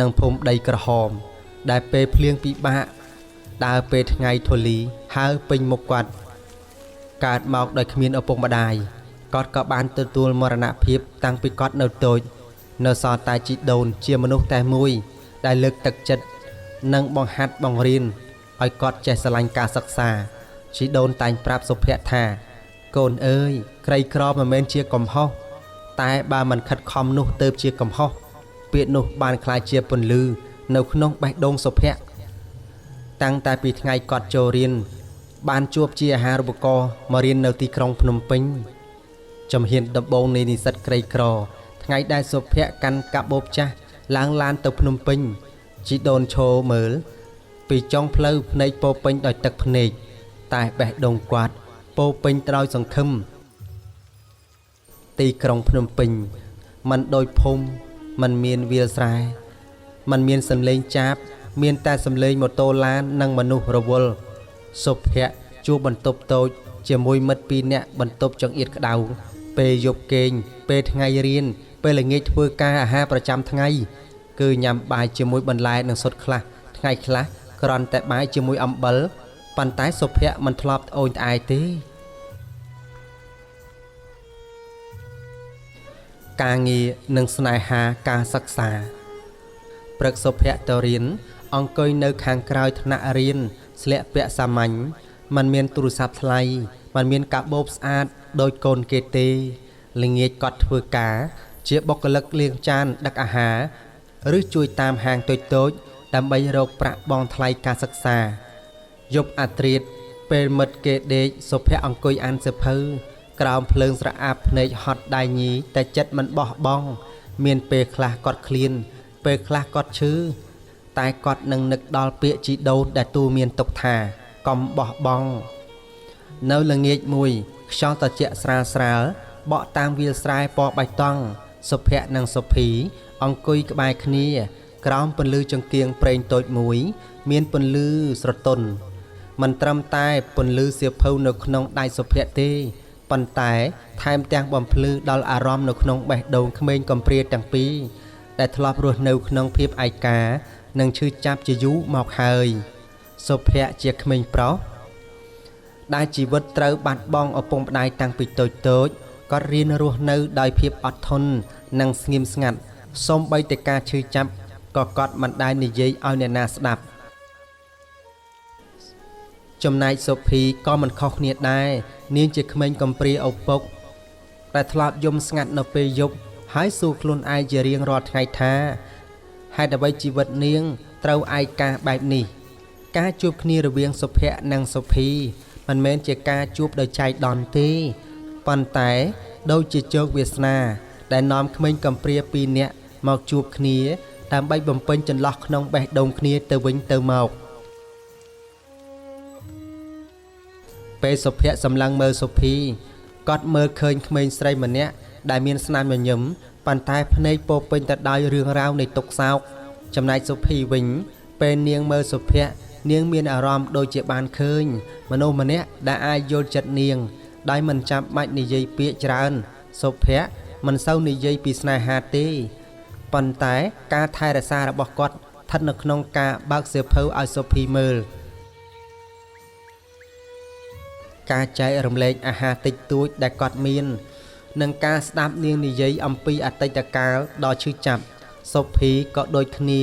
និងភូមិដីក្រហមដែលពេលភ្លៀងពិបាកដើរពេលថ្ងៃធូលីហើពេញមុខគាត់កើតមកដោយគ្មានឪពុកម្ដាយគាត់ក៏បានទទួលមរណភាពតាំងពីគាត់នៅតូចនៅសល់តែជីដូនជាមនុស្សតែមួយដែលលើកទឹកចិត្តនិងបង្ហាត់បង្រៀនឲ្យគាត់ចេះស្រឡាញ់ការសិក្សាជីដូនតែងប្រាប់សុភ័ក្រថាកូនអើយក្រីក្រមិនមែនជាកំហុសតែបើមិនខិតខំនោះទៅជាកំហុសពាក្យនោះបានក្លាយជាពន្លឺនៅក្នុងបេះដូងសុភ័ក្រតាំងតែពីថ្ងៃគាត់ចូលរៀនបានជួបជាអាហារូបករណ៍មករៀននៅទីក្រុងភ្នំពេញជំហានដំបូងនៃនិស្សិតក្រីក្រថ្ងៃដែលសុភ័ក្រកាន់កាបូបចាស់ឡើងឡានទៅភ្នំពេញជីដូនឈរមើលពីចុងផ្លូវភ្នែកពោពេញដោយទឹកភ្នែកតែបេះដូងគាត់ពោពេញដោយសង្ឃឹមទីក្រុងភ្នំពេញមិនដូចភូមិមិនមានវាលស្រែមិនមានសំឡេងចាបមានតែសំឡេងម៉ូតូឡាននិងមនុស្សរវល់សុភ័ក្រជួបបន្ទប់តូចជាមួយមិត្តពីរនាក់បន្ទប់ចង្អៀតក្តៅពេលយប់គេងពេលថ្ងៃរៀនពេលល្ងាចធ្វើការអាហារប្រចាំថ្ងៃគឺញ៉ាំបាយជាមួយបន្លែនិងស៊ុតខ្លះថ្ងៃខ្លះគ្រាន់តែបាយជាមួយអំបិលប៉ុន្តែសុភ័ក្រមិនធ្លាប់ត្អូញត្អែទេការងារនិងស្នេហាការសិក្សាព្រឹកសុភ័ក្រទៅរៀនអង្គុយនៅខាងក្រោយថ្នាក់រៀនស្លៀកពាក់សាមញ្ញមិនមានទូរស័ព្ទថ្លៃមិនមានកាបូបស្អាតដូចកូនគេទេល្ងាចគាត់ធ្វើការជាបុគ្គលិកលាងចានដឹកអាហារឬជួយតាមហាងតូចៗដើម្បីរកប្រាក់បង់ថ្លៃការសិក្សាយប់អាត្រៀតពេលមិត្តគេដេកសុភ័ក្រអង្គុយអានសៀវភៅក្រោមភ្លើងស្រអាប់ភ្នែកហត់ដៃញីតែចិត្តមិនបោះបង់មានពេលខ្លះគាត់ឃ្លានពេលខ្លះគាត់ឈឺតែគាត់នឹងនឹកដល់ពាក្យជីដូនដែលទូមានទុកថាកុំបោះបង់នៅល្ងាចមួយខ្យល់ត្រជាក់ស្រាលស្រាលបក់តាមវាលស្រែពណ៌បៃតងសុភ័ក្រនិងសុភីអង្គុយក្បែរគ្នាក្រោមពន្លឺចង្គៀងប្រេងតូចមួយមានពន្លឺស្រទន់មិនត្រឹមតែពន្លឺសៀវភៅនៅក្នុងដៃសុភ័ក្រទេ ប៉ុន្តែថែមទាំងបំភ្លឺដល់អារម្មណ៍នៅក្នុងបេះដូងក្មេងកំព្រាទាំងពីរដែលធ្លាប់រស់នៅក្នុងភាពឯកានិងឈឺចាប់ជាយូរមកហើយសុភ័ក្រជាក្មេងប្រុសដែលជីវិតត្រូវបាត់បង់ឪពុកម្ដាយតាំងពីតូចៗគាត់រៀនរស់នៅដោយភាពអត់ធន់និងស្ងៀមស្ងាត់សូម្បីតែការឈឺចាប់ក៏គាត់មិនដែលនិយាយឲ្យអ្នកណាស្ដាប់ចំណែកសុភីក៏មិនខុសគ្នាដែរនាងជាក្មេងកំព្រាឪពុកដែលធ្លាប់យំស្ងាត់នៅពេលយប់ហើយសួរខ្លួនឯងជារៀងរាល់ថ្ងៃថាហេតុអ្វីជីវិតនាងត្រូវឯកាបែបនេះការជួបគ្នារវាងសុភ័ក្រនិងសុភីមិនមែនជាការជួបដោយចៃដន្យទេប៉ុន្តែដូចជាជោគវាសនាដែលនាំក្មេងកំព្រាពីរនាក់មកជួបគ្នាដើម្បីបំពេញចន្លោះក្នុងបេះដូងគ្នាទៅវិញទៅមកពេលសុភ័ក្រសម្លឹងមើលសុភីគាត់មើលឃើញក្មេងស្រីម្នាក់ដែលមានស្នាមញញឹមប៉ុន្តែភ្នែកពោពេញទៅដោយរឿងរ៉ាវនៃទុក្ខសោកចំណែកសុភីវិញពេលនាងមើលសុភ័ក្រនាងមានអារម្មណ៍ដូចជាបានឃើញមនុស្សម្នាក់ដែលអាចយល់ចិត្តនាងដោយមិនចាំបាច់និយាយពាក្យច្រើនសុភ័ក្រមិនសូវនិយាយពីស្នេហាទេប៉ុន្តែការថែរក្សារបស់គាត់ស្ថិតនៅក្នុងការបើកសៀវភៅឲ្យសុភីមើលការចែករំលែកអាហារតិចតួចដែលគាត់មាននិងការស្ដាប់នាងនិយាយអំពីអតីតកាលដ៏ឈឺចាប់សុភីក៏ដូចគ្នា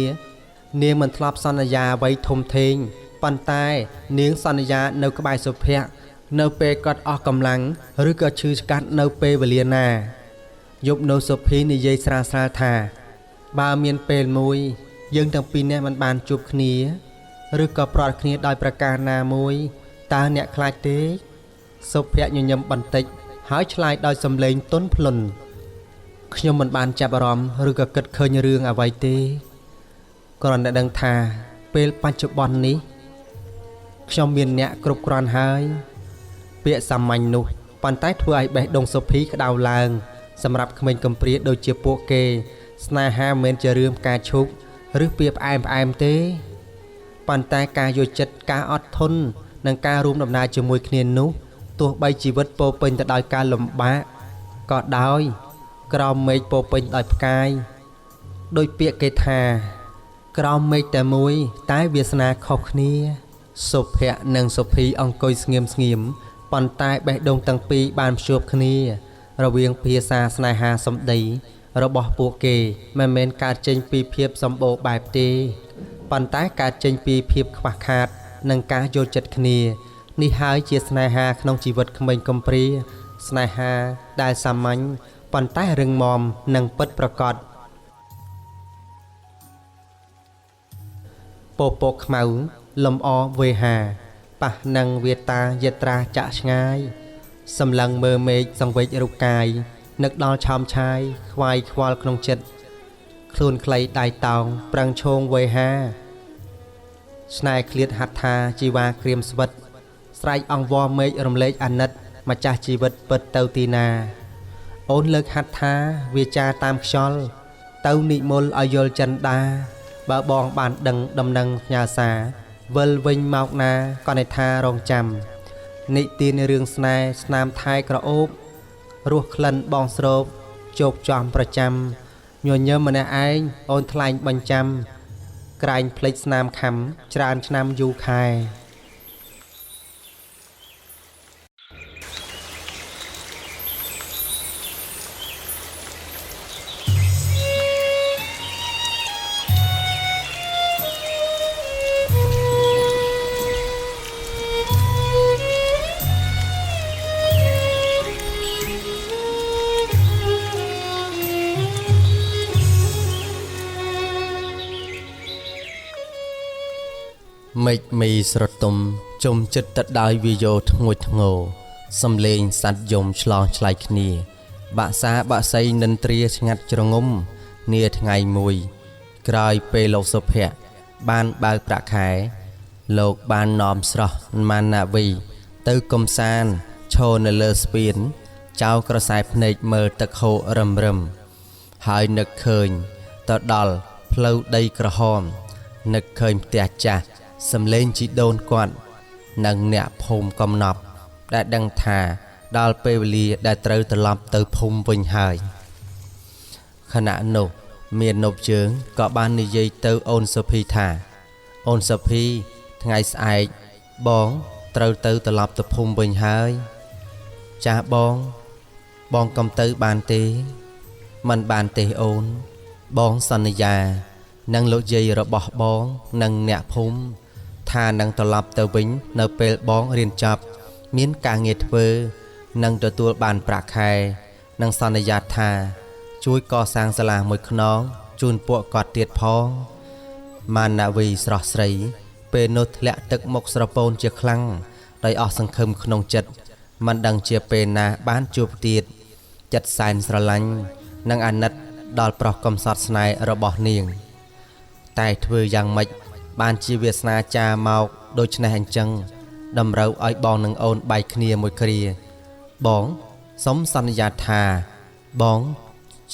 នាងមិនធ្លាប់សន្យាអ្វីធំធេងប៉ុន្តែនាងសន្យានៅក្បែរសុភ័ក្រនៅពេលគាត់អស់កម្លាំងឬក៏ឈឺឆ្កាត់នៅពេលវេលាណាយប់នោះសុភីនិយាយស្រាលៗថាបើមានពេលមួយយើងទាំងពីរនាក់មិនបានជួបគ្នាឬក៏ប្រត់គ្នាដោយប្រការណាមួយតើអ្នកខ្លាចទេសុភ័ក្រញញឹមបន្តិចហើយឆ្លើយដោយសំឡេងទន់ភ្លន់ខ្ញុំមិនបានចាប់អារម្មណ៍ឬក៏គិតឃើញរឿងអ្វីទេគ្រាន់តែដឹងថាពេលបច្ចុប្បន្ននេះខ្ញុំមានអ្នកគ្រប់គ្រាន់ហើយពាក្យសាមញ្ញនោះប៉ុន្តែធ្វើឲ្យបេះដូងសុភីក្តៅឡើងសម្រាប់ក្មេងកំព្រាដូចជាពួកគេស្នេហាមិនមែនជារឿងផ្កាឈូកឬពាក្យផ្អែមៗទេប៉ុន្តែការយល់ចិត្តការអត់ធន់និងការរួមដំណើរជាមួយគ្នានោះទោះបីជីវិតពោពេញទៅដោយការលំបាកក៏ដោយក្រោមមេឃពោពេញដោយផ្កាយដោយពាក្យគេថាក្រោមមេឃតែមួយតែវាសនាខុសគ្នាសុភ័ក្រនិងសុភីអង្គុយស្ងៀមស្ងៀមប៉ុន្តែបេះដូងទាំងពីរបានភ្ជាប់គ្នារវាងភាសាស្នេហាសម្ដីរបស់ពួកគេមិនមែនកើតចេញពីភាពសម្បូរបែបទេប៉ុន្តែកើតចេញពីភាពខ្វះខាតនិងការយល់ចិត្តគ្នានេះហើយជាស្នេហាក្នុងជីវិតក្មេងកំព្រាស្នេហាដែលសាមញ្ញប៉ុន្តែរឹងមាំនិងពិតប្រាកដពពកខ្មៅលំអវេហាប៉ះនឹងវាតាយត្រាចាក់ឆ្ងាយសម្លឹងមើលមេឃសង្វេគរូបកាយនឹកដល់ឆោមឆាយខ្វាយខ្វល់ក្នុងចិត្តខ្លួនខ្លីដៃតោងប្រឹងឈោងវេហាស្នេហ៍ឃ្លាតហត្ថាជីវ៉ាក្រៀមស្វិតស្រែកអង្វរមេឃរំលែកអាណិតម្ចាស់ជីវិតពិតទៅទីណាអូនលើកហត្ថាវាចាតាមខ្យល់ទៅនិមលឲ្យយល់ចិនដាបើបងបានដឹងដំណឹងផ្ញើសារវិលវិញមកណាកនិដ្ឋារងចាំនិទានរឿងស្នេហ៍ស្នាមថែក្រអូបរស់ក្លិនបងស្រូបជោគចំប្រចាំញញឹមម្នាក់ឯងអូនថ្លែងបញ្ចាំក្រែងភ្លេចស្នាមខំច្រើនឆ្នាំយូរខែមេឃមីស្រទុំជុំចិត្តទៅដោយវាយោធ្ងួចធ្ងោសំលេងសត្វយំឆ្លងឆ្លៃគ្នាបាក់សាបាក់សីនិន្ទ្រាស្ងាត់ជ្រងំនាថ្ងៃមួយក្រោយពេលលោកសុភ័ក្របានបើកប្រាក់ខែលោកបាននាំស្រស់ម៉ាណាវីទៅកំសាន្តឈរនៅលើស្ពានចៅក្រសែភ្នែកមើលទឹកហូររឹមរឹមហើយនឹកឃើញទៅដល់ផ្លូវដីក្រហមនឹកឃើញផ្ទះចាស់សំលេងជីដូនគាត់និងអ្នកភូមិកំណប់ដែលដឹងថា ដល់ពេលវេលាដែលត្រូវត្រឡប់ទៅភូមិវិញហើយខណៈនោះមាននប់ជើងក៏បាននិយាយទៅអូនសុភីថាអូនសុភីថ្ងៃស្អែកបងត្រូវទៅត្រឡប់ទៅភូមិវិញហើយចាស់បងបងកុំទៅបានទេមិនបានទេអូនបងសន្យានិងលោកយាយរបស់បងនិងអ្នកភូមិថានឹងត្រឡប់ទៅវិញនៅពេលបងរៀនចប់មានការងារធ្វើនិងទទួលបានប្រាក់ខែនិងសន្យាថាជួយកសាងសាលាមួយខ្នងជូនពួកគាត់ទៀតផងម៉ានវីស្រស់ស្រីពេលនោះធ្លាក់ទឹកមុខស្រពោនជាខ្លាំងដោយអស់សង្ឃឹមក្នុងចិត្តមិនដឹងជាពេលណាបានជួបទៀតចិត្តសែនស្រឡាញ់និងអាណិតដល់ប្រុសកំសត់ស្នេហ៍របស់នាងតែធ្វើយ៉ាងម៉េចបានជាវាសនាចាមកដូច្នេះអញ្ចឹងតម្រូវឲ្យបងនិងអូនបែកគ្នាមួយគ្រាបងសុំសន្យាថាបង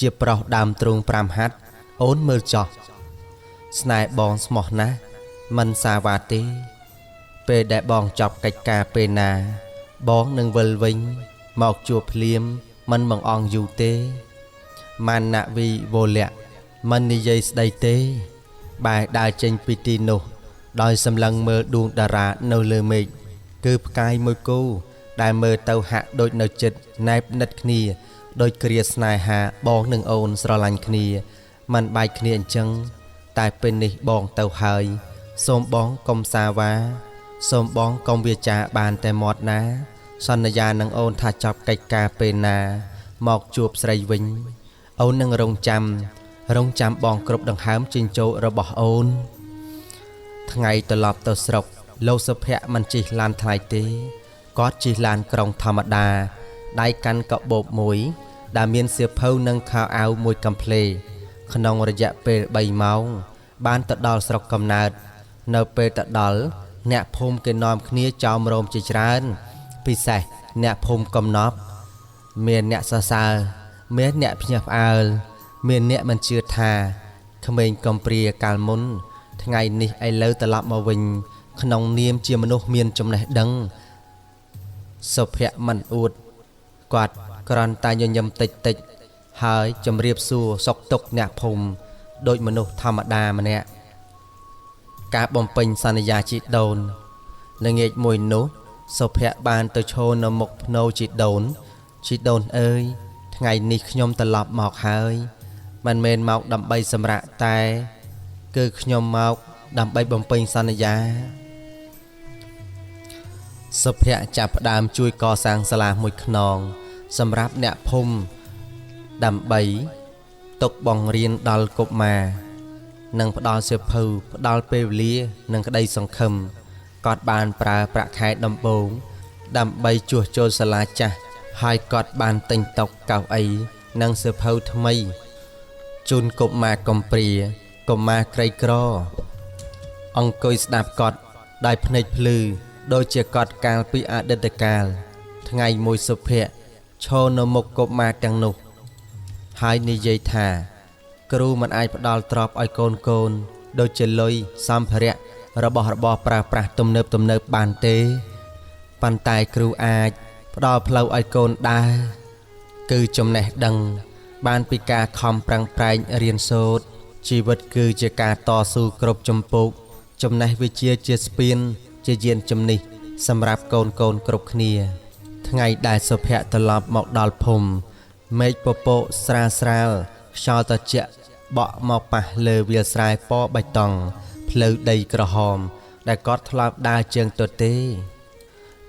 ជាប្រុសដើមទ្រូង5ហាត់អូនមើលចោះស្នេហ៍បងស្មោះណាស់មិនសាវ៉ាទេពេលដែលបងចប់កិច្ចការពេលណាបងនឹងវិលវិញមកជួបភ្លាមមិនបង្អង់យូរទេម៉ានវីវលៈមិននិយាយស្ដីទេបែរដើរចេញពីទីនោះដោយសម្លឹងមើលដួងតារានៅលើមេឃគឺផ្កាយមួយគូដែលមើលទៅហាក់ដូចនៅចិត្តណែបនិតគ្នាដោយគ្រាស្នេហាបងនិងអូនស្រឡាញ់គ្នាមិនបែកគ្នាអញ្ចឹងតែពេលនេះបងទៅហើយសូមបងកុំសាវ៉ាសូមបងកុំវាចាបានតែមាត់ណាសន្យានឹងអូនថាចប់កិច្ចការពេលណាមកជួបស្រីវិញអូននឹងរងចាំបងគ្រប់ដង្ហើមចេញចូលរបស់អូនថ្ងៃត្រឡប់ទៅស្រុកលោកសុភ័ក្រមិនជិះឡានថ្លៃទេគាត់ជិះឡានក្រុងធម្មតាដៃកាន់កាបូបមួយដែលមានសៀវភៅនិងខោអាវមួយកំភ្លេក្នុងរយៈពេល3ម៉ោងបានទៅដល់ស្រុកកំណើតនៅពេលទៅដល់អ្នកភូមិគេនាំគ្នាចោមរោមជាច្រើនពិសេសអ្នកភូមិកំណប់មានអ្នកសរសើរមានអ្នកភ្ញាក់ផ្អើលមានអ្នកមិនជឿថាក្មេងកំព្រាកាលមុនថ្ងៃនេះឥឡូវត្រឡប់មកវិញក្នុងនាមជាមនុស្សមានចំណេះដឹងសុភ័ក្រមិនអួតគាត់គ្រាន់តែញញឹមតិចតិចហើយជម្រាបសួរសុខទុក្ខអ្នកភូមិដូចមនុស្សធម្មតាម្នាក់ការបំពេញសន្យាជីដូនល្ងាចមួយនោះសុភ័ក្របានទៅឈរនៅមុខភ្នូជីដូនជីដូនអើយថ្ងៃនេះខ្ញុំត្រឡប់មកហើយមិនមែនមកដើម្បីសម្រាកតែគឺខ្ញុំមកដើម្បីបំពេញសន្យាសុភ័ក្រចាប់ផ្ដើមជួយកសាងសាលាមួយខ្នងសម្រាប់អ្នកភូមិដើម្បីទុកបង្រៀនដល់កុមារនិងផ្ដល់សៀវភៅផ្ដល់ពេលវេលានិងក្តីសង្ឃឹមគាត់បានប្រើប្រាក់ខែដំបូងដើម្បីជួសជុលសាលាចាស់ហើយគាត់បានទិញតុកៅអីនិងសៀវភៅថ្មីជូនកុមារកំព្រាកុមារក្រីក្រអង្គុយស្ដាប់គាត់ដោយភ្នែកភ្លឺដូចជាគាត់កាលពីអតីតកាលថ្ងៃមួយសុភ័ក្រឈរនៅមុខកុមារទាំងនោះហើយនិយាយថាគ្រូមិនអាចផ្ដល់ទ្រព្យឲ្យកូនកូនដូចជាលុយសម្ភារៈរបស់របរប្រើប្រាស់ទំនើបទំនើបបានទេប៉ុន្តែគ្រូអាចផ្ដល់ផ្លូវឲ្យកូនដើរគឺចំណេះដឹងបានពីការខំប្រឹងប្រែងរៀនសូត្រជីវិតគឺជាការតស៊ូគ្រប់ជំពូកចំណេះវិជ្ជាជាស្ពានជាយានជំនិះសម្រាប់កូនកូនគ្រប់គ្នាថ្ងៃដែលសុភ័ក្រត្រឡប់មកដល់ភូមិមេឃពពកស្រាលស្រាលខ្យល់ត្រជាក់បក់មកប៉ះលើវាលស្រែពណ៌បៃតងផ្លូវដីក្រហមដែលគាត់ធ្លាប់ដើរជើងទទេ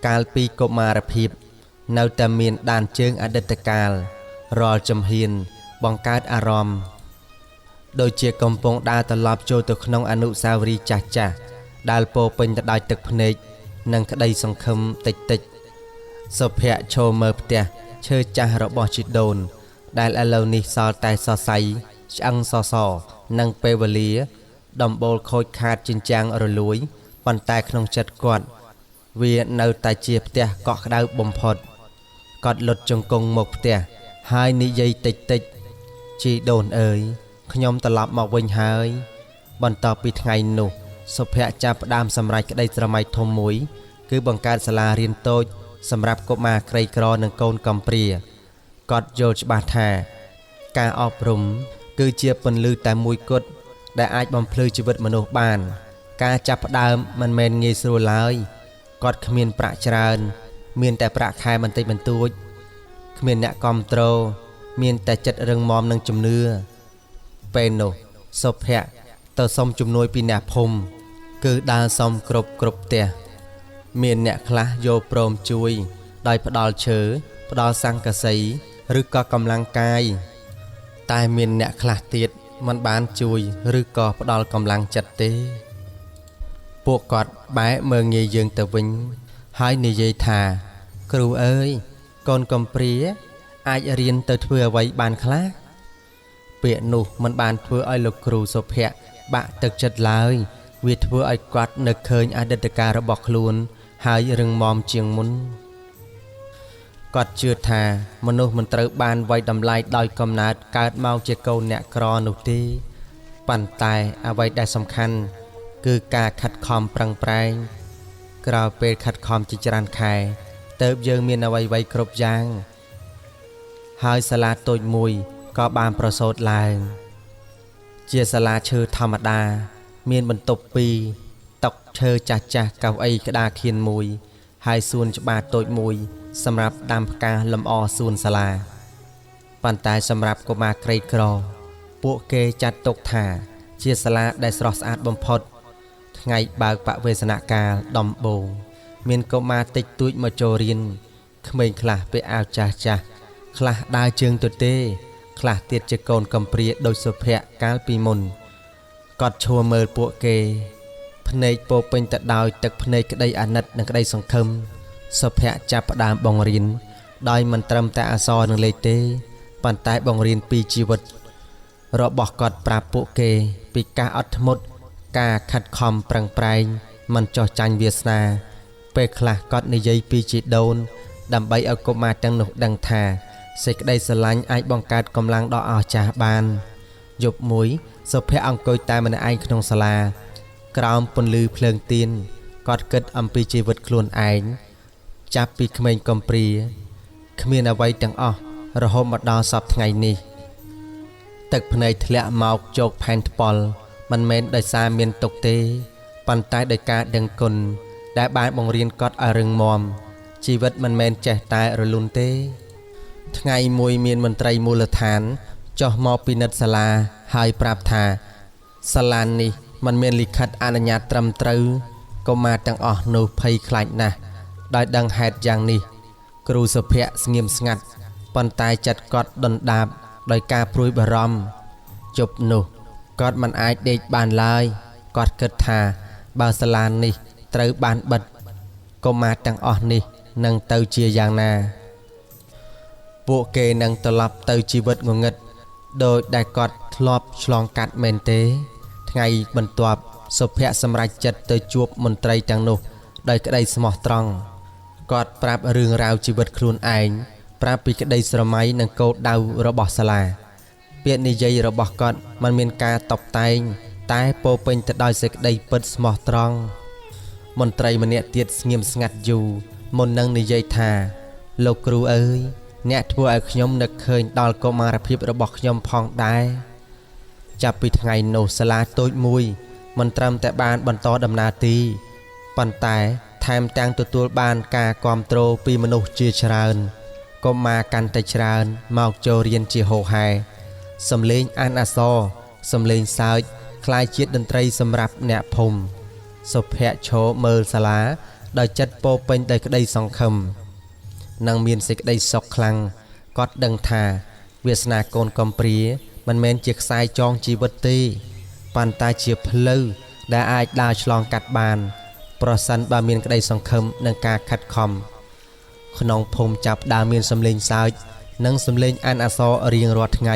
កាលពីកុមារភាពនៅតែមានដានជើងអតីតកាលរាល់ជំហានបង្កើតអារម្មណ៍ដូចជាកំពុងដើរត្រឡប់ចូលទៅក្នុងអនុស្សាវរីយ៍ចាស់ចាស់ដែលពោពេញទៅដោយទឹកភ្នែកនិងក្តីសង្ឃឹមតិចតិចសុភ័ក្រឈរមើលផ្ទះឈើចាស់របស់ជីដូនដែលឥឡូវនេះសល់តែសរសៃឆ្អឹងសសនិងពេលវេលាដំបូលខូចខាតជញ្ជាំងរលួយប៉ុន្តែក្នុងចិត្តគាត់វានៅតែជាផ្ទះកក់ក្ដៅបំផុតគាត់លុតជង្គង់មកផ្ទះហើយនិយាយតិចតិចជីដូនអើយខ្ញុំត្រឡប់មកវិញហើយបន្ទាប់ពីថ្ងៃនោះសុភ័ក្រចាប់ផ្ដើមសម្រេចក្តីស្រមៃធំមួយគឺបង្កើតសាលារៀនតូច សម្រាប់កុមារក្រីក្រនិងកូនកំព្រាគាត់យល់ច្បាស់ថាការអប់រំគឺជាពន្លឺតែមួយគត់ដែលអាចបំភ្លឺជីវិតមនុស្សបាន ការចាប់ផ្ដើមមិនមែនងាយស្រួលឡើយគាត់គ្មានប្រាក់ច្រើន មានតែប្រាក់ខែបន្តិចបន្តួចគ្មានអ្នកគាំទ្រមានតែចិត្តរឹងមាំនិងជំនឿពេលនោះសុភ័ក្រទៅសុំជំនួយពីអ្នកភូមិគឺដើរសុំគ្រប់គ្រប់ផ្ទះមានអ្នកខ្លះយល់ព្រមជួយ ដោយផ្ដល់ឈើផ្ដល់សង្កសីឬក៏កម្លាំងកាយតែមានអ្នកខ្លះទៀតមិនបានជួយឬក៏ផ្ដល់កម្លាំងចិត្តទេ ពួកគាត់បែរមើលងាយយើងទៅវិញ ហើយនិយាយថា គ្រូអើយកូនកំព្រាអាចរៀនទៅធ្វើអ្វីបានខ្លះពាក្យនោះមិនបានធ្វើឲ្យលោកគ្រូសុភ័ក្របាក់ទឹកចិត្តឡើយវាធ្វើឲ្យគាត់នឹកឃើញអតីតកាលរបស់ខ្លួន ហើយរឹងមាំជាងមុនគាត់ជឿថាមនុស្សមិនត្រូវបានវាយតម្លៃដោយកំណើតកើតមកជាកូនអ្នកក្រនោះទេប៉ុន្តែអ្វីដែលសំខាន់គឺការខិតខំប្រឹងប្រែងក្រោយពេលខិតខំជាច្រើនខែទៅយើងមានអ្វីៗគ្រប់យ៉ាងហើយសាលាតូចមួយក៏បានប្រសូតឡើង ជាសាលាឈើធម្មតា មានបន្ទប់ពីរតុឈើចាស់ចាស់កៅអីក្តារខៀនមួយ ហើយសួនច្បារតូចមួយ សម្រាប់ដាំផ្កាលម្អសួនសាលាប៉ុន្តែសម្រាប់កុមារក្រីក្រ ពួកគេចាត់ទុកថា ជាសាលាដែលស្រស់ស្អាតបំផុត ថ្ងៃបើកបវេសនកាលដំបូងមានកុមារតិចតួចមកចូលរៀនក្មេងខ្លះពាក់អាវចាស់ចាស់ខ្លះដើរជើងទទេ ខ្លះទៀតជាកូនកំព្រាដូចសុភ័ក្រកាលពីមុនគាត់ឈួរមើលពួកគេ ភ្នែកពោពេញទៅដោយទឹកភ្នែកក្តីអាណិតនិងក្តីសង្ឃឹមសុភ័ក្រចាប់ផ្ដើមបង្រៀនដោយមិនត្រឹមតែអក្សរនិងលេខទេប៉ុន្តែបង្រៀនពីជីវិត របស់គាត់ប្រាប់ពួកគេ ពីការអត់ធ្មត់ការខិតខំប្រឹងប្រែងមិនចោះចាញ់វាសនា ពេលខ្លះគាត់និយាយពីជីដូន ដើម្បីឲ្យកុមារទាំងនោះដឹងថាសេចក្តីស្រឡាញ់អាចបង្កើតកម្លាំងដ៏អស្ចារ្យបានយប់មួយសុភ័ក្រអង្គុយតែម្នាក់ឯងក្នុងសាលា ក្រោមពន្លឺភ្លើងទៀនគាត់គិតអំពីជីវិតខ្លួនឯងចាប់ពីក្មេងកំព្រាគ្មានអ្វីទាំងអស់រហូតមកដល់សព្វថ្ងៃនេះទឹកភ្នែកធ្លាក់មកជោគផែនថ្ប៉ុលមិនមែនដោយសារមានទុក្ខទេប៉ុន្តែដោយការដឹងគុណដែលបានបង្រៀនគាត់ឲ្យរឹងមាំជីវិតមិនមែនចេះតែរលូនទេ ថ្ងៃមួយមានមន្ត្រីមូលដ្ឋានចុះមកពិនិត្យសាលាហើយប្រាប់ថាសាលានេះមិនមានលិខិតអនុញ្ញាតត្រឹមត្រូវកុមារទាំងអស់នោះភ័យខ្លាចណាស់ដោយដឹងហេតុយ៉ាងនេះ គ្រូសុភ័ក្រស្ងៀមស្ងាត់ប៉ុន្តែចិត្តគាត់ដុនដាបដោយការព្រួយបារម្ភជប់នោះគាត់មិនអាចដេកបានឡើយគាត់គិតថាបើសាលានេះត្រូវបានបិទកុមារទាំងអស់នេះនឹងទៅជាយ៉ាងណា ពួកគេនឹងត្រឡប់ទៅជីវិតងងឹតដោយដែលគាត់ធ្លាប់ឆ្លងកាត់មែនទេ ថ្ងៃបន្ទាប់សុភ័ក្រសម្រេចចិត្តទៅជួបមន្ត្រីទាំងនោះដោយក្តីស្មោះត្រង់គាត់ប្រាប់រឿងរ៉ាវជីវិតខ្លួនឯងប្រាប់ពីក្តីស្រមៃនិងគោលដៅរបស់សាលា ពាក្យនិយាយរបស់គាត់មិនមានការតបតែង តែពោពេញទៅដោយសេចក្តីពិតស្មោះត្រង់មន្ត្រីម្នាក់ទៀតស្ងៀមស្ងាត់យូរមុននឹងនិយាយថា លោកគ្រូអើយអ្នកធ្វើឲ្យខ្ញុំនឹកឃើញដល់កុមារភាពរបស់ខ្ញុំផងដែរចាប់ពីថ្ងៃនោះសាលាតូចមួយមិនត្រឹមតែបានបន្តដំណើរទីប៉ុន្តែថែមទាំងទទួលបានការគាំទ្រពីមនុស្សជាច្រើនកុមារកាន់តែច្រើនមកចូលរៀនជាហូរហែសំឡេងអានអក្សរសំឡេងសើចក្លាយជាតន្ត្រីសម្រាប់អ្នកភូមិសុភ័ក្រឈរមើលសាលាដោយចិត្តពោពេញដោយក្តីសង្ឃឹមនិងមានសេចក្តីសុខខ្លាំងគាត់ដឹងថាវាសនាកូនកំព្រាមិនមែនជាខ្សែចងជីវិតទេប៉ុន្តែជាផ្លូវដែលអាចដើរឆ្លងកាត់បាន ប្រសិនបើមានក្តីសង្ឃឹមនិងការខិតខំក្នុងភូមិចាប់ដើមមានសំឡេងសើចនិងសំឡេងអានអក្សររៀងរាល់ថ្ងៃ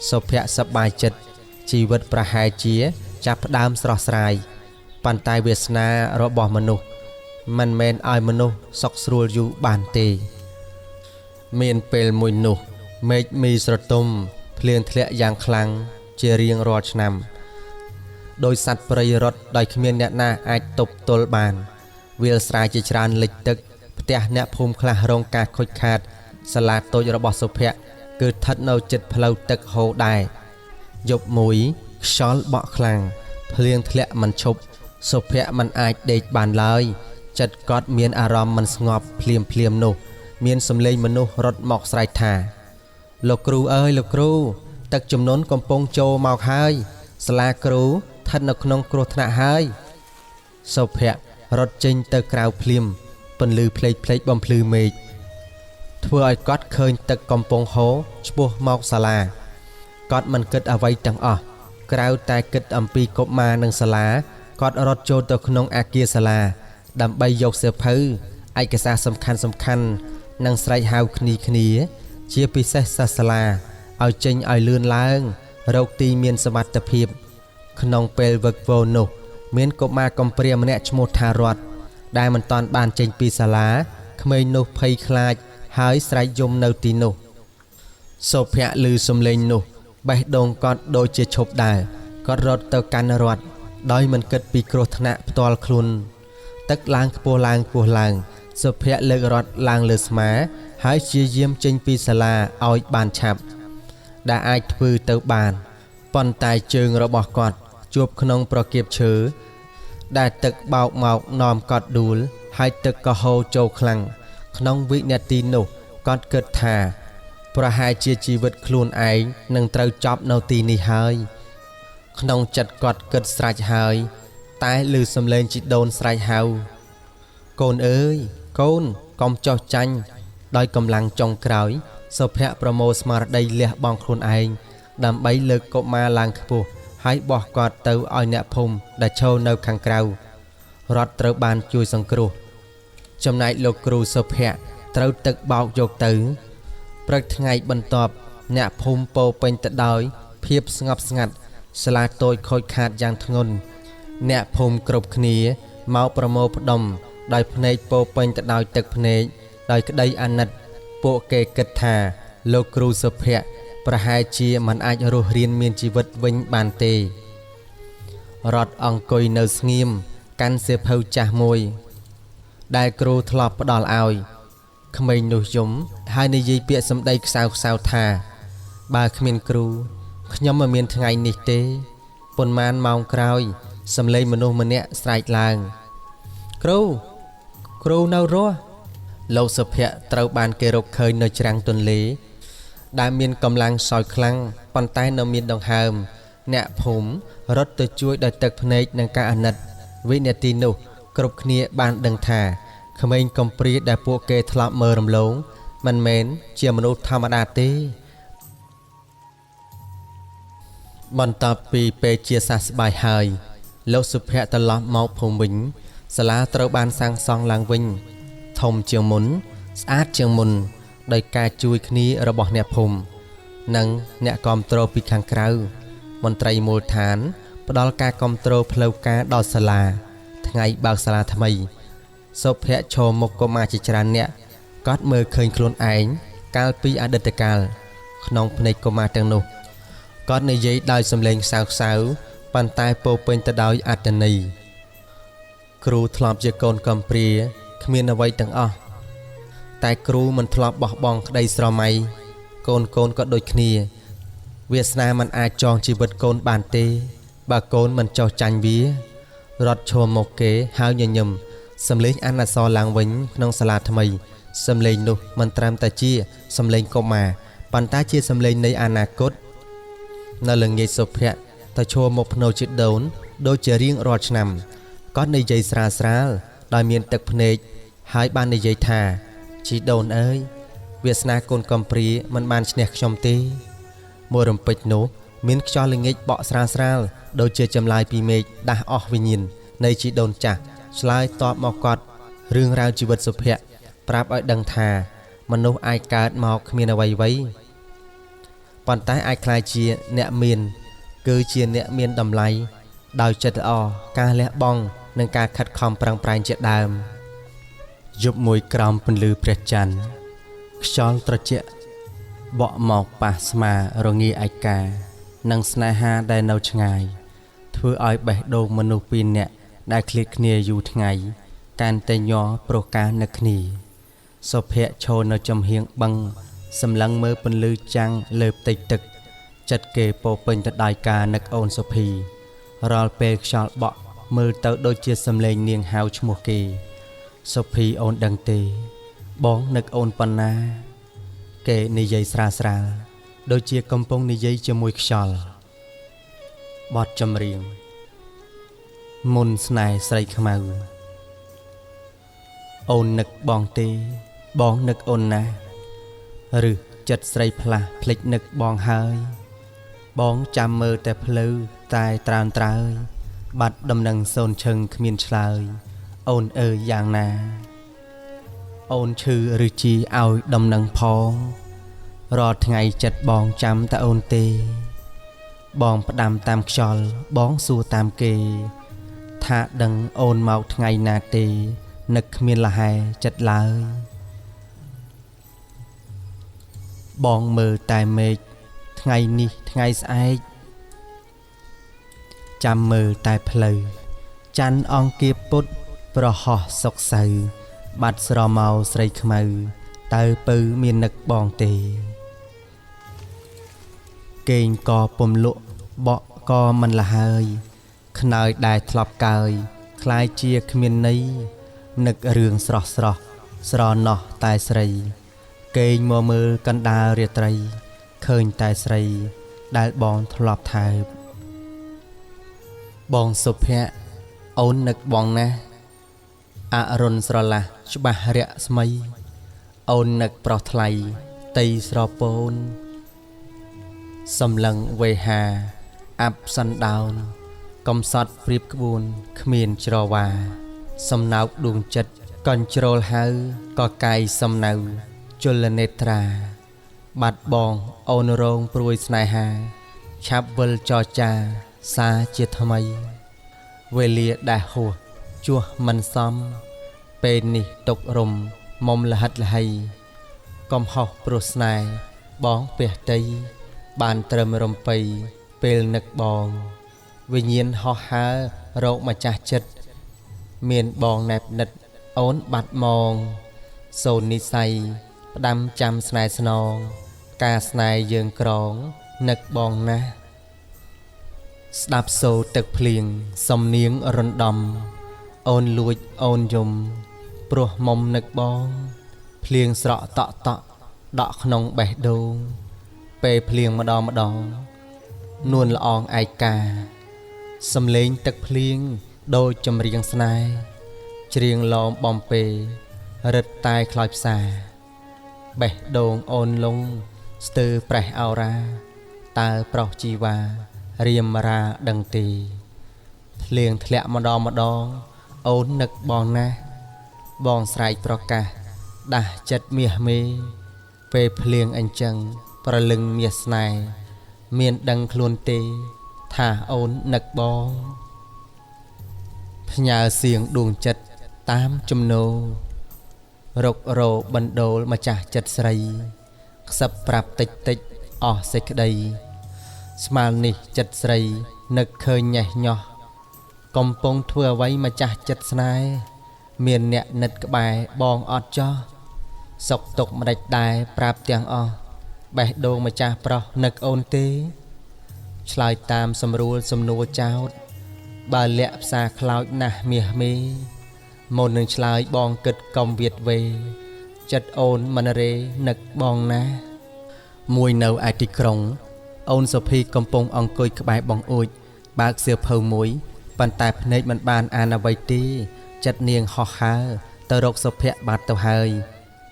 សុភ័ក្រសប្បាយចិត្តជីវិតប្រហែលជា ចាប់ផ្ដើមស្រស់ស្រាយប៉ុន្តែវាសនារបស់មនុស្សមិនមែនឲ្យមនុស្សសុខស្រួលយូរបានទេ មានពេលមួយនោះមេឃមីស្រទុំភ្លៀងធ្លាក់យ៉ាងខ្លាំងជារៀងរាល់ឆ្នាំដោយសត្វព្រៃរត់ដោយគ្មានអ្នកណាអាចទប់ទល់បានវាលស្រែជាច្រើនលិចទឹក ផ្ទះអ្នកភូមិខ្លះរងការខូចខាតសាលាតូចរបស់សុភ័ក្រគឺស្ថិតនៅជិតផ្លូវទឹកហូរដែរយប់មួយខ្យល់បក់ខ្លាំងភ្លៀងធ្លាក់មិនឈប់សុភ័ក្រមិនអាចដេកបានឡើយចិត្តគាត់មានអារម្មណ៍មិនស្ងប់ភ្លាមភ្លាមនោះមានសំឡេងមនុស្សរត់មកស្រែកថាលោកគ្រូអើយលោកគ្រូទឹកជំនន់កំពុងចូលមកហើយសាលាគ្រូស្ថិតនៅក្នុងគ្រោះថ្នាក់ហើយសុភ័ក្ររត់ចេញទៅក្រៅភ្លាមពន្លឺភ្លេចៗបំភ្លឺមេឃធ្វើឲ្យគាត់ឃើញទឹកកំពុងហូរឆ្ពោះមកសាលាគាត់មិនគិតអ្វីទាំងអស់ក្រៅតែគិតអំពីកុមារនិងសាលាគាត់រត់ចូលទៅក្នុងអគារសាលាដើម្បីយកសៀវភៅឯកសារសំខាន់ៗនិងស្រែកហៅគ្នាជាពិសេសសិស្សសាលាឲ្យចេញឲ្យលឿនឡើងរកទីមានសុវត្ថិភាពក្នុងពេលវឹកវរនោះមានកុមារកំព្រាម្នាក់ឈ្មោះថារតដែលមិនទាន់បានចេញពីសាលាក្មេងនោះភ័យខ្លាចហើយស្រែកយំនៅទីនោះសុភ័ក្រឮសំឡេងនោះបេះដូងគាត់ដូចជាឈប់ដែរគាត់រត់ទៅកាន់រតដោយមិនគិតពីគ្រោះថ្នាក់ផ្ទាល់ខ្លួនទឹកឡើងខ្ពស់ឡើងខ្ពស់ឡើងសុភ័ក្រលើករត់ឡើងលើស្មាហើយព្យាយាមចេញពីសាលាឲ្យបានឆាប់ដែលអាចធ្វើទៅបានប៉ុន្តែជើងរបស់គាត់ជួបក្នុងប្រគៀបឈើដែលទឹកបោកមកនាំគាត់ដួលហើយទឹកក៏ហូរចូលខ្លាំងក្នុងវិនាទីនោះគាត់គិតថាប្រហែលជាជីវិតខ្លួនឯងនឹងត្រូវចប់នៅទីនេះហើយក្នុងចិត្តគាត់គិតស្រេចហើយតែឮសំឡេងជីដូនស្រែកហៅកូនអើយកូនកុំចោះចាញ់ដោយកម្លាំងចុងក្រោយសុភ័ក្រប្រមូលស្មារតីលះបង់ខ្លួនឯងដើម្បីលើកកុមារឡើងខ្ពស់ហើយបោះគាត់ទៅឲ្យអ្នកភូមិដែលឈរនៅខាងក្រៅរត់ត្រូវបានជួយសង្គ្រោះចំណែកលោកគ្រូសុភ័ក្រត្រូវទឹកបោកយកទៅព្រឹកថ្ងៃបន្ទាប់អ្នកភូមិពោពេញទៅដោយភាពស្ងប់ស្ងាត់សាលាតូចខូចខាតយ៉ាងធ្ងន់អ្នកភូមិគ្រប់គ្នាមកប្រមូលផ្ដុំដោយភ្នែកពោពេញទៅដោយទឹកភ្នែកដោយក្តីអាណិតពួកគេគិតថាលោកគ្រូសុភ័ក្រប្រហែលជាមិនអាចរស់រានមានជីវិតវិញបានទេរត់អង្គុយនៅស្ងៀមកាន់សៀវភៅចាស់មួយដែលគ្រូធ្លាប់ផ្ដល់ឲ្យក្មេងនោះយំហើយនិយាយពាក្យសម្ដីខ្សៅខ្សៅថាបើគ្មានគ្រូខ្ញុំមិនមានថ្ងៃនេះទេប៉ុន្មានម៉ោងក្រោយសំឡេងមនុស្សម្នាក់ស្រែកឡើងគ្រូគ្រូនៅរស់លោកសុភ័ក្រត្រូវបានគេរកឃើញនៅច្រាំងទន្លេដែលមានកម្លាំងសោយខ្លាំងប៉ុន្តែនៅមានដង្ហើមអ្នកភូមិរត់ទៅជួយដោយទឹកភ្នែកនិងការអាណិតវិនាទីនោះគ្រប់គ្នាបានដឹងថាក្មេងកំព្រាដែលពួកគេធ្លាប់មើលរំលងមិនមែនជាមនុស្សធម្មតាទេបន្ទាប់ពីពេលជាសះស្បើយហើយលោកសុភ័ក្រត្រឡប់មកភូមិវិញសាលាត្រូវបានសាងសង់ឡើងវិញធំជាងមុនស្អាតជាងមុនដោយការជួយគ្នារបស់អ្នកភូមិនិងអ្នកគាំទ្រពីខាងក្រៅមន្ត្រីមូលដ្ឋានផ្ដល់ការគាំទ្រផ្លូវការដល់សាលាថ្ងៃបើកសាលាថ្មីសុភ័ក្រឈរមុខកុមារជាច្រើនអ្នកគាត់មើលឃើញខ្លួនឯងកាលពីអតីតកាលក្នុងភ្នែកកុមារទាំងនោះគាត់និយាយដោយសំឡេងខ្សៅៗប៉ុន្តែពោពេញទៅដោយអត្ថន័យគ្រូធ្លាប់ជាកូនកំព្រាគ្មានអ្វីទាំងអស់តែគ្រូមិនធ្លាប់បោះបង់ក្តីស្រមៃកូនក៏ដូចគ្នាវាសនាមិនអាចចងជីវិតកូនបានទេបើកូនមិនចោះចាញ់វារត់ឈរមកគេហើយញញឹមសំឡេងអានអក្សរឡើងវិញក្នុងសាលាថ្មីសំឡេងនោះមិនត្រឹមតែជាសំឡេងកុមារប៉ុន្តែជាសំឡេងនៃអនាគតនៅល្ងាចសុភ័ក្រទៅឈរមកភ្នោជីដូនដូចជារៀងរាល់ឆ្នាំគាត់និយាយស្រាលស្រាលដោយមានទឹកភ្នែកហើយបាននិយាយថាជីដូនអើយវាសនាកូនកំព្រាមិនបានឈ្នះខ្ញុំទេមួយរំពេចនោះមានខ្យល់ល្ងាចបក់ស្រាលស្រាលដូចជាចម្លើយពីមេឃដាស់អស់វិញ្ញាណនៃជីដូនចាស់ឆ្លើយតបមកគាត់រឿងរ៉ាវជីវិតសុភ័ក្រប្រាប់ឲ្យដឹងថាមនុស្សអាចកើតមកគ្មានអ្វីៗប៉ុន្តែអាចក្លាយជាអ្នកមានគឺជាអ្នកមានតម្លៃដោយចិត្តល្អការលះបង់និងការខិតខំប្រឹងប្រែងជាដើមយប់មួយក្រោមពន្លឺព្រះច័ន្ទខ្យល់ត្រជាក់បក់មកប៉ះស្មារងាឯកានិងស្នេហាដែលនៅឆ្ងាយធ្វើឲ្យបេះដូងមនុស្សពីរនាក់ដែលឃ្លាតគ្នាយូរថ្ងៃកាន់តែញ័រព្រោះការនឹកគ្នា សុភ័ក្រឈរនៅចំហៀងបឹងសម្លឹងមើលពន្លឺចាំងលើផ្ទៃទឹកចិត្តគេពោពេញទៅដោយការនឹកអូនសុភីរាល់ពេលខ្យល់បក់មើលទៅដូចជាសំឡេងនាងហៅឈ្មោះគេសុភីអូនដឹងទេបងនឹកអូនប៉ុណ្ណាគេនិយាយស្រាលស្រាលដូចជាកំពុងនិយាយជាមួយខ្យល់បទចម្រៀងមុនស្នេហ៍ស្រីខ្មៅអូននឹកបងទេបងនឹកអូនណាស់ឬចិត្តស្រីផ្លាស់ភ្លេចនឹកបងហើយបងចាំមើលតែផ្លូវតែត្រើនត្រើយបាត់ដំណឹងសូនឈឹងគ្មានឆ្លើយអូនអើយយ៉ាងណាអូនឈឺឬជីឲ្យដំណឹងផងរាល់ថ្ងៃចិត្តបងចាំតែអូនទេបងផ្ដាំតាមខ្យល់បងសួរតាមគេថាដឹងអូនមកថ្ងៃណាទេនឹកគ្មានលហែចិត្តឡើយបងមើលតែមេឃថ្ងៃនេះថ្ងៃស្អែកចាំមើលតែផ្លូវច័ន្ទអង្គាពុទ្ធប្រហោះសុកសៅបាត់ស្រមោស្រីខ្មៅតើពៅមាននឹកបងទេគេងក៏ពំលក់បក់ក៏មិនលហើយខ្នើយដែលធ្លាប់កើយคล้ายជាគ្មានន័យនឹករឿងស្រស់ស្រស់ស្រណោះតែស្រីគេងមកមើលកណ្ដាលរាត្រីឃើញតែស្រីដែលបងធ្លាប់ថើបបងសុភ័ក្រអូននឹកបងណាស់អរុណស្រឡះច្បាស់រស្មីអូននឹកប្រុសថ្លៃតីស្រពោនសំឡឹងវេហាអាប់សណ្ដោនកំសត់ព្រៀបក្បួនគ្មានច្រវាសំណោកដួងចិត្តកញ្ជ្រោលហៅក៏កាយសំណៅជលនេត្រាបាត់បងអូនរងព្រួយស្នេហាឆាប់វិលចរចាសាជាថ្មីវេលាដែលហួសជួសមិនសមពេលនេះទុករំមុំលហិតលហីកំហុសព្រោះស្នេហ៍បងពះតីបានត្រឹមរំពៃពេលនឹកបងវិញ្ញាណហោះហើររកម្ចាស់ចិត្តមានបងណែបនិតអូនបាត់មងសូននិស័យផ្ដាំចាំស្នេហ៍ស្នងការស្នេហ៍យើងក្រងនឹកបងណាស់ស្ដាប់សូរទឹកភ្លៀងសំនៀងរំដំអូនលួចអូនយំព្រោះមុំនឹកបងភ្លៀងស្រក់តក់តក់ដក់ក្នុងបេះដូងពេលភ្លៀងម្ដងម្ដងនួនល្អងឯកាសំលេងទឹកភ្លៀងដូចចម្រៀងស្នេហ៍ច្រៀងឡោមបំពេរឹតតែខ្លោចផ្សាបេះដូងអូនលងស្ទើប្រេះអោរ៉ាតើប្រុសជីវ៉ារៀមរាដឹងទីភ្លៀងធ្លាក់ម្ដងម្ដងអូននឹកបងណាស់បងស្រែកប្រកាសដាស់ចិត្តមាសមេពេលភ្លៀងអញ្ចឹងប្រលឹងមាសស្នេហ៍មានដឹងខ្លួនទេថាអូននឹកបងផ្ញើសៀងដួងចិត្តតាមចំណូលរុករោបណ្ដូលម្ចាស់ចិត្តស្រីខ្សឹបប្រាប់តិចតិចអស់សេចក្តីស្មាននេះចិត្តស្រីនឹកឃើញញេះញោះកំពុងធ្វើអ្វីម្ចាស់ចិត្តស្នេហ៍មានអ្នកនិតក្បែរបងអត់ចោះសុកទុកម្ដេចដែរប្រាប់ទាំងអស់បេះដូងម្ចាស់ប្រុសនឹកអូនទេឆ្លើយតាមសម្រួលសំណួរចោតបើលាក់ផ្សារខ្លោចណាស់មាសមេមុននឹងឆ្លើយបងគិតកុំវៀតវេចិត្តអូនមិនរេនឹកបងណាស់មួយនៅឯទីក្រុងអូនសុភីកំពុងអង្គុយក្បែរបងអួចបើកសៀវភៅមួយប៉ុន្តែភ្នែកមិនបានអានអ្វីទេចិត្តនាងហោះហើរទៅរកសុភ័ក្របាត់ទៅហើយ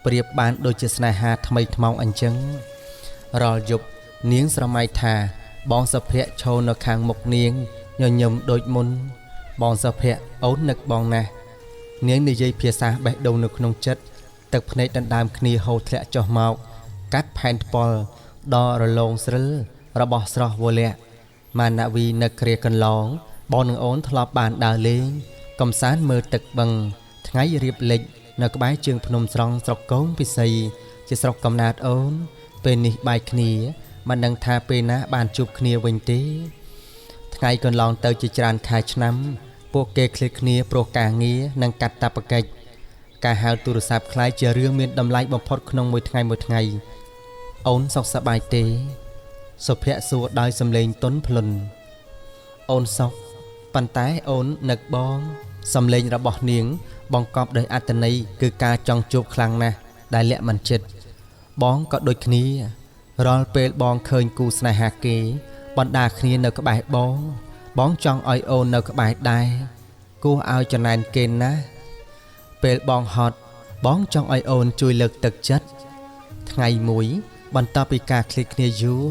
ប្រៀបបានដូចជាស្នេហាថ្មីថ្មោងអញ្ចឹងរាល់យប់នាងស្រមៃថាបងសុភ័ក្រឈរនៅខាងមុខនាងញញឹមដូចមុនបងសុភ័ក្រអូននឹកបងណាស់នាងនិយាយភាសាបេះដូងនៅក្នុងចិត្តទឹកភ្នែកដណ្ដើមគ្នាហូរធ្លាក់ចុះមកកាត់ផែនថ្ពលដល់រលោងស្រិលរបស់ស្រស់វលៈម៉ានវីនៅគ្រាកន្លងបងនឹងអូនធ្លាប់បានដើរលេងកំសាន្តមើលទឹកបឹងថ្ងៃរៀបលិចនៅក្បែរជើងភ្នំស្រង់ស្រុកកងពិសីជាស្រុកកំណើតអូនពេលនេះបែកគ្នាមិនដឹងថាពេលណាបានជួបគ្នាវិញទេថ្ងៃកន្លងទៅជាច្រើនខែឆ្នាំពួកគេឃ្លាតគ្នាព្រោះការងារនិងកាតព្វកិច្ច ការហៅទូរស័ព្ទក្លាយជារឿងមានតម្លៃបំផុតក្នុងមួយថ្ងៃមួយថ្ងៃអូនសុខសប្បាយទេសុភ័ក្រសួរដោយសំឡេងទន់ភ្លន់អូនសុខប៉ុន្តែអូននឹកបងសំឡេងរបស់នាងបង្កប់ដោយអត្ថន័យគឺការចង់ជួបខ្លាំងណាស់ដែលលាក់មិនចិត្តបងក៏ដូចគ្នារាល់ពេលបងឃើញគូស្នេហាគេបណ្ដាគ្នានៅក្បែរបងបងចង់ឲ្យអូននៅក្បែរដែរគួរឲ្យចំណែនគេណាស់ពេលបងហត់បងចង់ឲ្យអូនជួយលើកទឹកចិត្តថ្ងៃមួយបន្ទាប់ពីការឃ្លាតគ្នាយូរ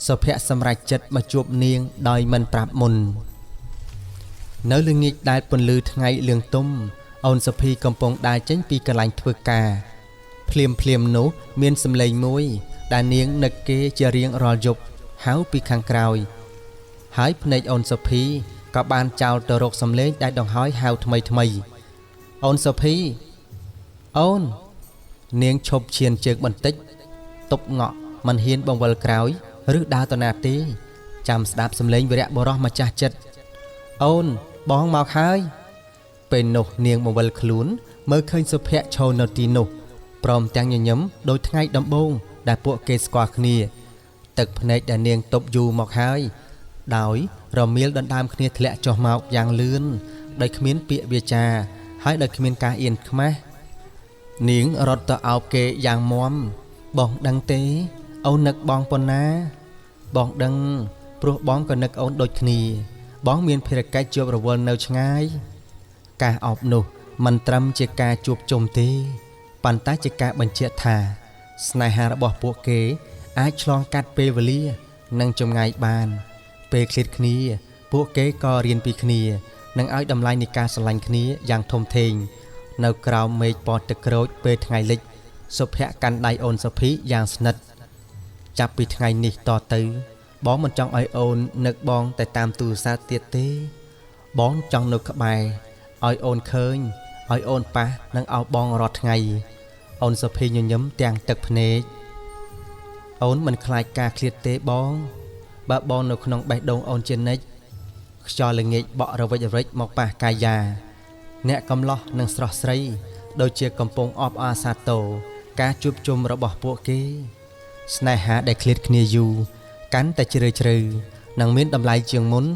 សុភ័ក្រសម្រេចចិត្តមកជួបនាងដោយមិនប្រាប់មុននៅល្ងាចដែលពន្លឺថ្ងៃលឿងទុំអូនសុភីកំពុងដើរចេញពីកន្លែងធ្វើការភ្លាមភ្លាមនោះមានសំឡេងមួយដែលនាងនឹកគេជារៀងរាល់យប់ហៅពីខាងក្រោយហើយភ្នែកអូនសុភីក៏បានចោលទៅរកសំឡេងដែលដង្ហើយហៅថ្មីថ្មីអូនសុភីអូននាងឈប់ឈានជើងបន្តិចទប់ងក់មិនហ៊ានបង្វិលក្រោយឬដើរទៅណាទេចាំស្ដាប់សំឡេងវីរៈបុរសម្ចាស់ចិត្តអូនបងមកហើយពេលនោះនាងបង្វិលខ្លួនមើលឃើញសុភ័ក្រឈរនៅទីនោះព្រមទាំងញញឹមដោយថ្ងៃដំបូងដែលពួកគេស្គាល់គ្នាទឹកភ្នែកដែលនាងទប់យូរមកហើយដោយរមៀលដណ្ដើមគ្នាធ្លាក់ចុះមកយ៉ាងលឿនដោយគ្មានពាក្យវាចាហើយដោយគ្មានការអៀនខ្មាស់នាងរត់ទៅអោបគេយ៉ាងមាំបងដឹងទេអូននឹកបងប៉ុណ្ណាបងដឹងព្រោះបងក៏នឹកអូនដូចគ្នាបងមានភារកិច្ចជាប់រវល់នៅឆ្ងាយការអោបនោះមិនត្រឹមជាការជួបជុំទេប៉ុន្តែជាការបញ្ជាក់ថាស្នេហារបស់ពួកគេអាចឆ្លងកាត់ពេលវេលានិងចម្ងាយបានពេលឃ្លាតគ្នាពួកគេក៏រៀនពីគ្នានិងឲ្យតម្លៃនៃការស្រឡាញ់គ្នាយ៉ាងធំធេងនៅក្រោមមេឃពណ៌ទឹកក្រូចពេលថ្ងៃលិចសុភ័ក្រកាន់ដៃអូនសុភីយ៉ាងស្និទ្ធចាប់ពីថ្ងៃនេះតទៅបងមិនចង់ឲ្យអូននឹកបងតែតាមទូរស័ព្ទទៀតទេបងចង់នៅក្បែរឲ្យអូនឃើញឲ្យអូនប៉ះនិងអោបបងរាល់ថ្ងៃអូនសុភីញញឹមទាំងទឹកភ្នែកអូនមិនខ្លាចការឃ្លាតទេបងបើបងនៅក្នុងបេះដូងអូនជានិច្ចខ្យល់ល្ងាចបក់រវិចរវិចមកប៉ះកាយាអ្នកកំឡោះនិងស្រស់ស្រីដូចជាកំពុងអបអរសាទរការជួបជុំរបស់ពួកគេស្នេហាដែលឃ្លាតគ្នាយូរកាន់តែជ្រៅជ្រៅនិងមានតម្លៃជាងមុន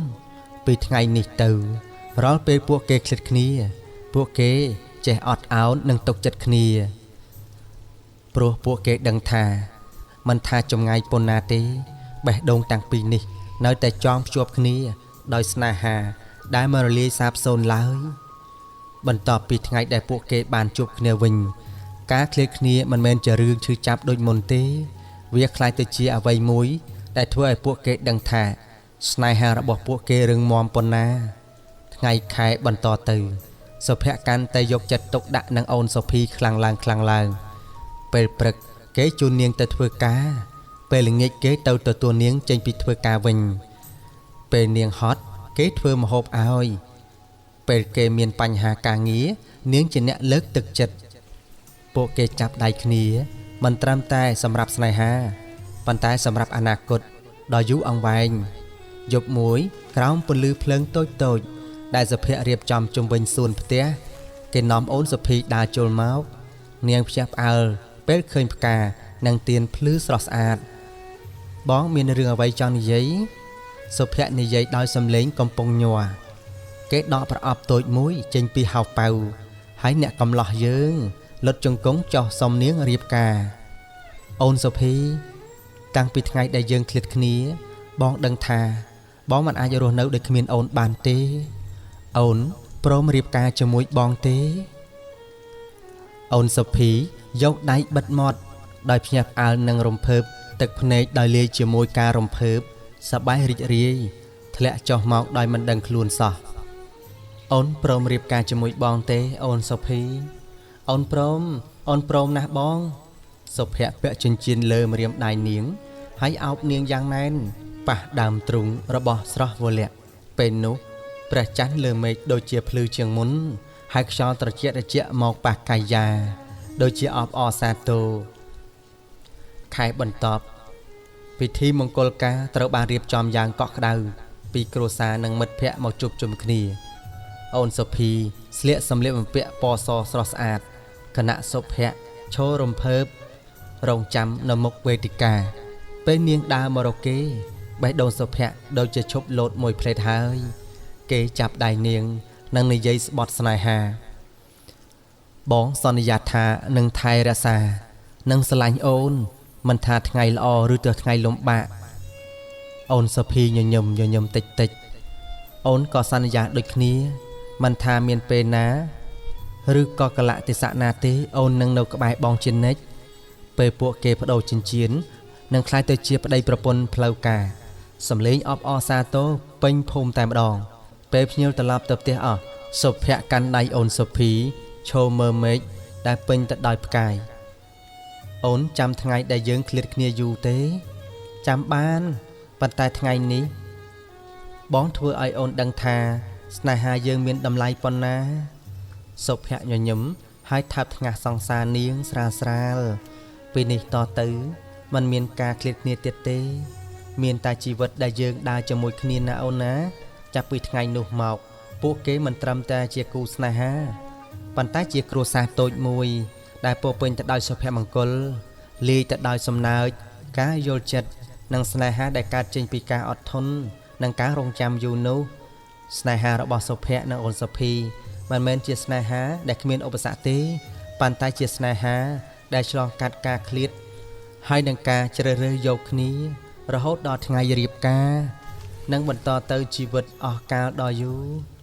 ពីថ្ងៃនេះទៅរាល់ពេលពួកគេឃ្លាតគ្នាពួកគេចេះអត់ឱននិងទុកចិត្តគ្នាព្រោះពួកគេដឹងថាមិនថាចម្ងាយប៉ុណ្ណាទេបេះដូងតាំងពីនេះនៅតែចងភ្ជាប់គ្នាដោយស្នេហាដែលមិនរលាយសាបសូន្យឡើយបន្ទាប់ពីថ្ងៃដែលពួកគេបានជួបគ្នាវិញការឃ្លាតគ្នាមិនមែនជារឿងឈឺចាប់ដូចមុនទេវាក្លាយទៅជាអ្វីមួយដែលធ្វើឲ្យពួកគេដឹងថាស្នេហារបស់ពួកគេរឹងមាំប៉ុណ្ណាថ្ងៃខែបន្តទៅសុភ័ក្រកាន់តែយកចិត្តទុកដាក់នឹងអូនសុភីខ្លាំងឡើងខ្លាំងឡើងពេលព្រឹកគេជូននាងទៅធ្វើការពេលល្ងាចគេទៅទទួលនាងចេញពីធ្វើការវិញពេលនាងហត់គេធ្វើម្ហូបឲ្យពេលគេមានបញ្ហាការងារនាងជាអ្នកលើកទឹកចិត្តពួកគេចាប់ដៃគ្នាមិនត្រឹមតែសម្រាប់ស្នេហាប៉ុន្តែសម្រាប់អនាគតដ៏យូរអង្វែងយប់មួយក្រោមពន្លឺភ្លើងតូចតូចដែលសុភ័ក្ររៀបចំជុំវិញសួនផ្ទះគេនាំអូនសុភីដើរចូលមកនាងភ្ញាក់ផ្អើលពេលឃើញផ្កានិងទៀនភ្លឺស្រស់ស្អាតបងមានរឿងអ្វីចង់និយាយសុភ័ក្រនិយាយដោយសំឡេងកំពុងញ័រគេដកប្រអប់តូចមួយចេញពីហៅប៉ៅហើយអ្នកកំឡោះយើងលុតជង្គង់ចោះសុំនាងរៀបការអូនសុភីតាំងពីថ្ងៃដែលយើងឃ្លាតគ្នាបងដឹងថាបងមិនអាចរស់នៅដោយគ្មានអូនបានទេអូនព្រមរៀបការជាមួយបងទេអូនសុភីយកដៃបិទមាត់ដោយភ្ញាក់ផ្អើលនិងរំភើបទឹកភ្នែកដោយលាយជាមួយការរំភើបសប្បាយរីករាយធ្លាក់ចុះមកដោយមិនដឹងខ្លួនសោះអូនព្រមរៀបការជាមួយបងទេអូនសុភីអូនព្រមអូនព្រមណាស់បងសុភ័ក្រពាក់ចិញ្ចៀនលើម្រាមដៃនាងហើយអោបនាងយ៉ាងណែនប៉ះដើមទ្រូងរបស់ស្រស់វលៈពេលនោះព្រះច័ន្ទលើមេឃដូចជាភ្លឺជាងមុនហើយខ្យល់ត្រជាក់ត្រជាក់មកប៉ះកាយាដូចជាអបអរសាទរខែបន្ទាប់ពិធីមង្គលការត្រូវបានរៀបចំយ៉ាងកក់ក្ដៅពីគ្រួសារនិងមិត្តភ័ក្តិមកជួបជុំគ្នាអូនសុភីស្លៀកសម្លៀកបំពាក់ពណ៌សស្រស់ស្អាត គណៈសុភ័ក្រឈររំភើបរងចាំនៅមុខវេទិកាពេលនាងដើរមករកគេបេះដូងសុភ័ក្រដូចជាឈប់លោតមួយភ្លែតហើយគេចាប់ដៃនាងនិងនិយាយស្បត់ស្នេហាបងសន្យាថានឹងថែរក្សានិងស្រឡាញ់អូនមិនថាថ្ងៃល្អឬទៅថ្ងៃលំបាកអូនសុភីញញឹមញញឹមតិចតិចអូនក៏សន្យាដូចគ្នាមិនថាមានពេលណាឬក៏កលៈទេសៈណាទេអូននឹងនៅក្បែរបងជានិច្ចពេលពួកគេបដូរចិញ្ចៀននិងក្លាយទៅជាប្តីប្រពន្ធផ្លូវការសំឡេងអបអរសាទរពេញភូមិតែម្ដងពេលភ្ញៀវត្រឡប់ទៅផ្ទះអស់សុភ័ក្រកាន់ដៃអូនសុភីឈរមើលមេឃដែលពេញទៅដោយផ្កាយអូនចាំថ្ងៃដែលយើងឃ្លាតគ្នាយូរទេចាំបានប៉ុន្តែថ្ងៃនេះបងធ្វើឲ្យអូនដឹងថាស្នេហាយើងមានតម្លៃប៉ុណ្ណាសុភ័ក្រញញឹមហើយថើបថ្ងាសសង្សារនាងស្រាលស្រាលពេលនេះតទៅมันមានការឃ្លាតគ្នាទៀតទេមានតែជីវិតដែលយើងដើរជាមួយគ្នាណាអូនណាចាប់ពីថ្ងៃនោះមកពួកគេមិនត្រឹមតែជាគូស្នេហាប៉ុន្តែជាគ្រួសារតូចមួយដែលពោពេញទៅដោយសុភមង្គលលាយទៅដោយសំណើចការយល់ចិត្តនិងស្នេហាដែលកើតចេញពីការអត់ធន់និងការរងចាំយូរនោះស្នេហារបស់សុភ័ក្រនិងអូនសុភីមិនមែនជាស្នេហាដែលគ្មានឧបសគ្គទេប៉ុន្តែជាស្នេហាដែលឆ្លងកាត់ការឃ្លាតហើយនឹងការជ្រើសរើសយកគ្នារហូតដល់ថ្ងៃរៀបការនិងបន្តទៅជីវិតអស់កាលដ៏យូរ។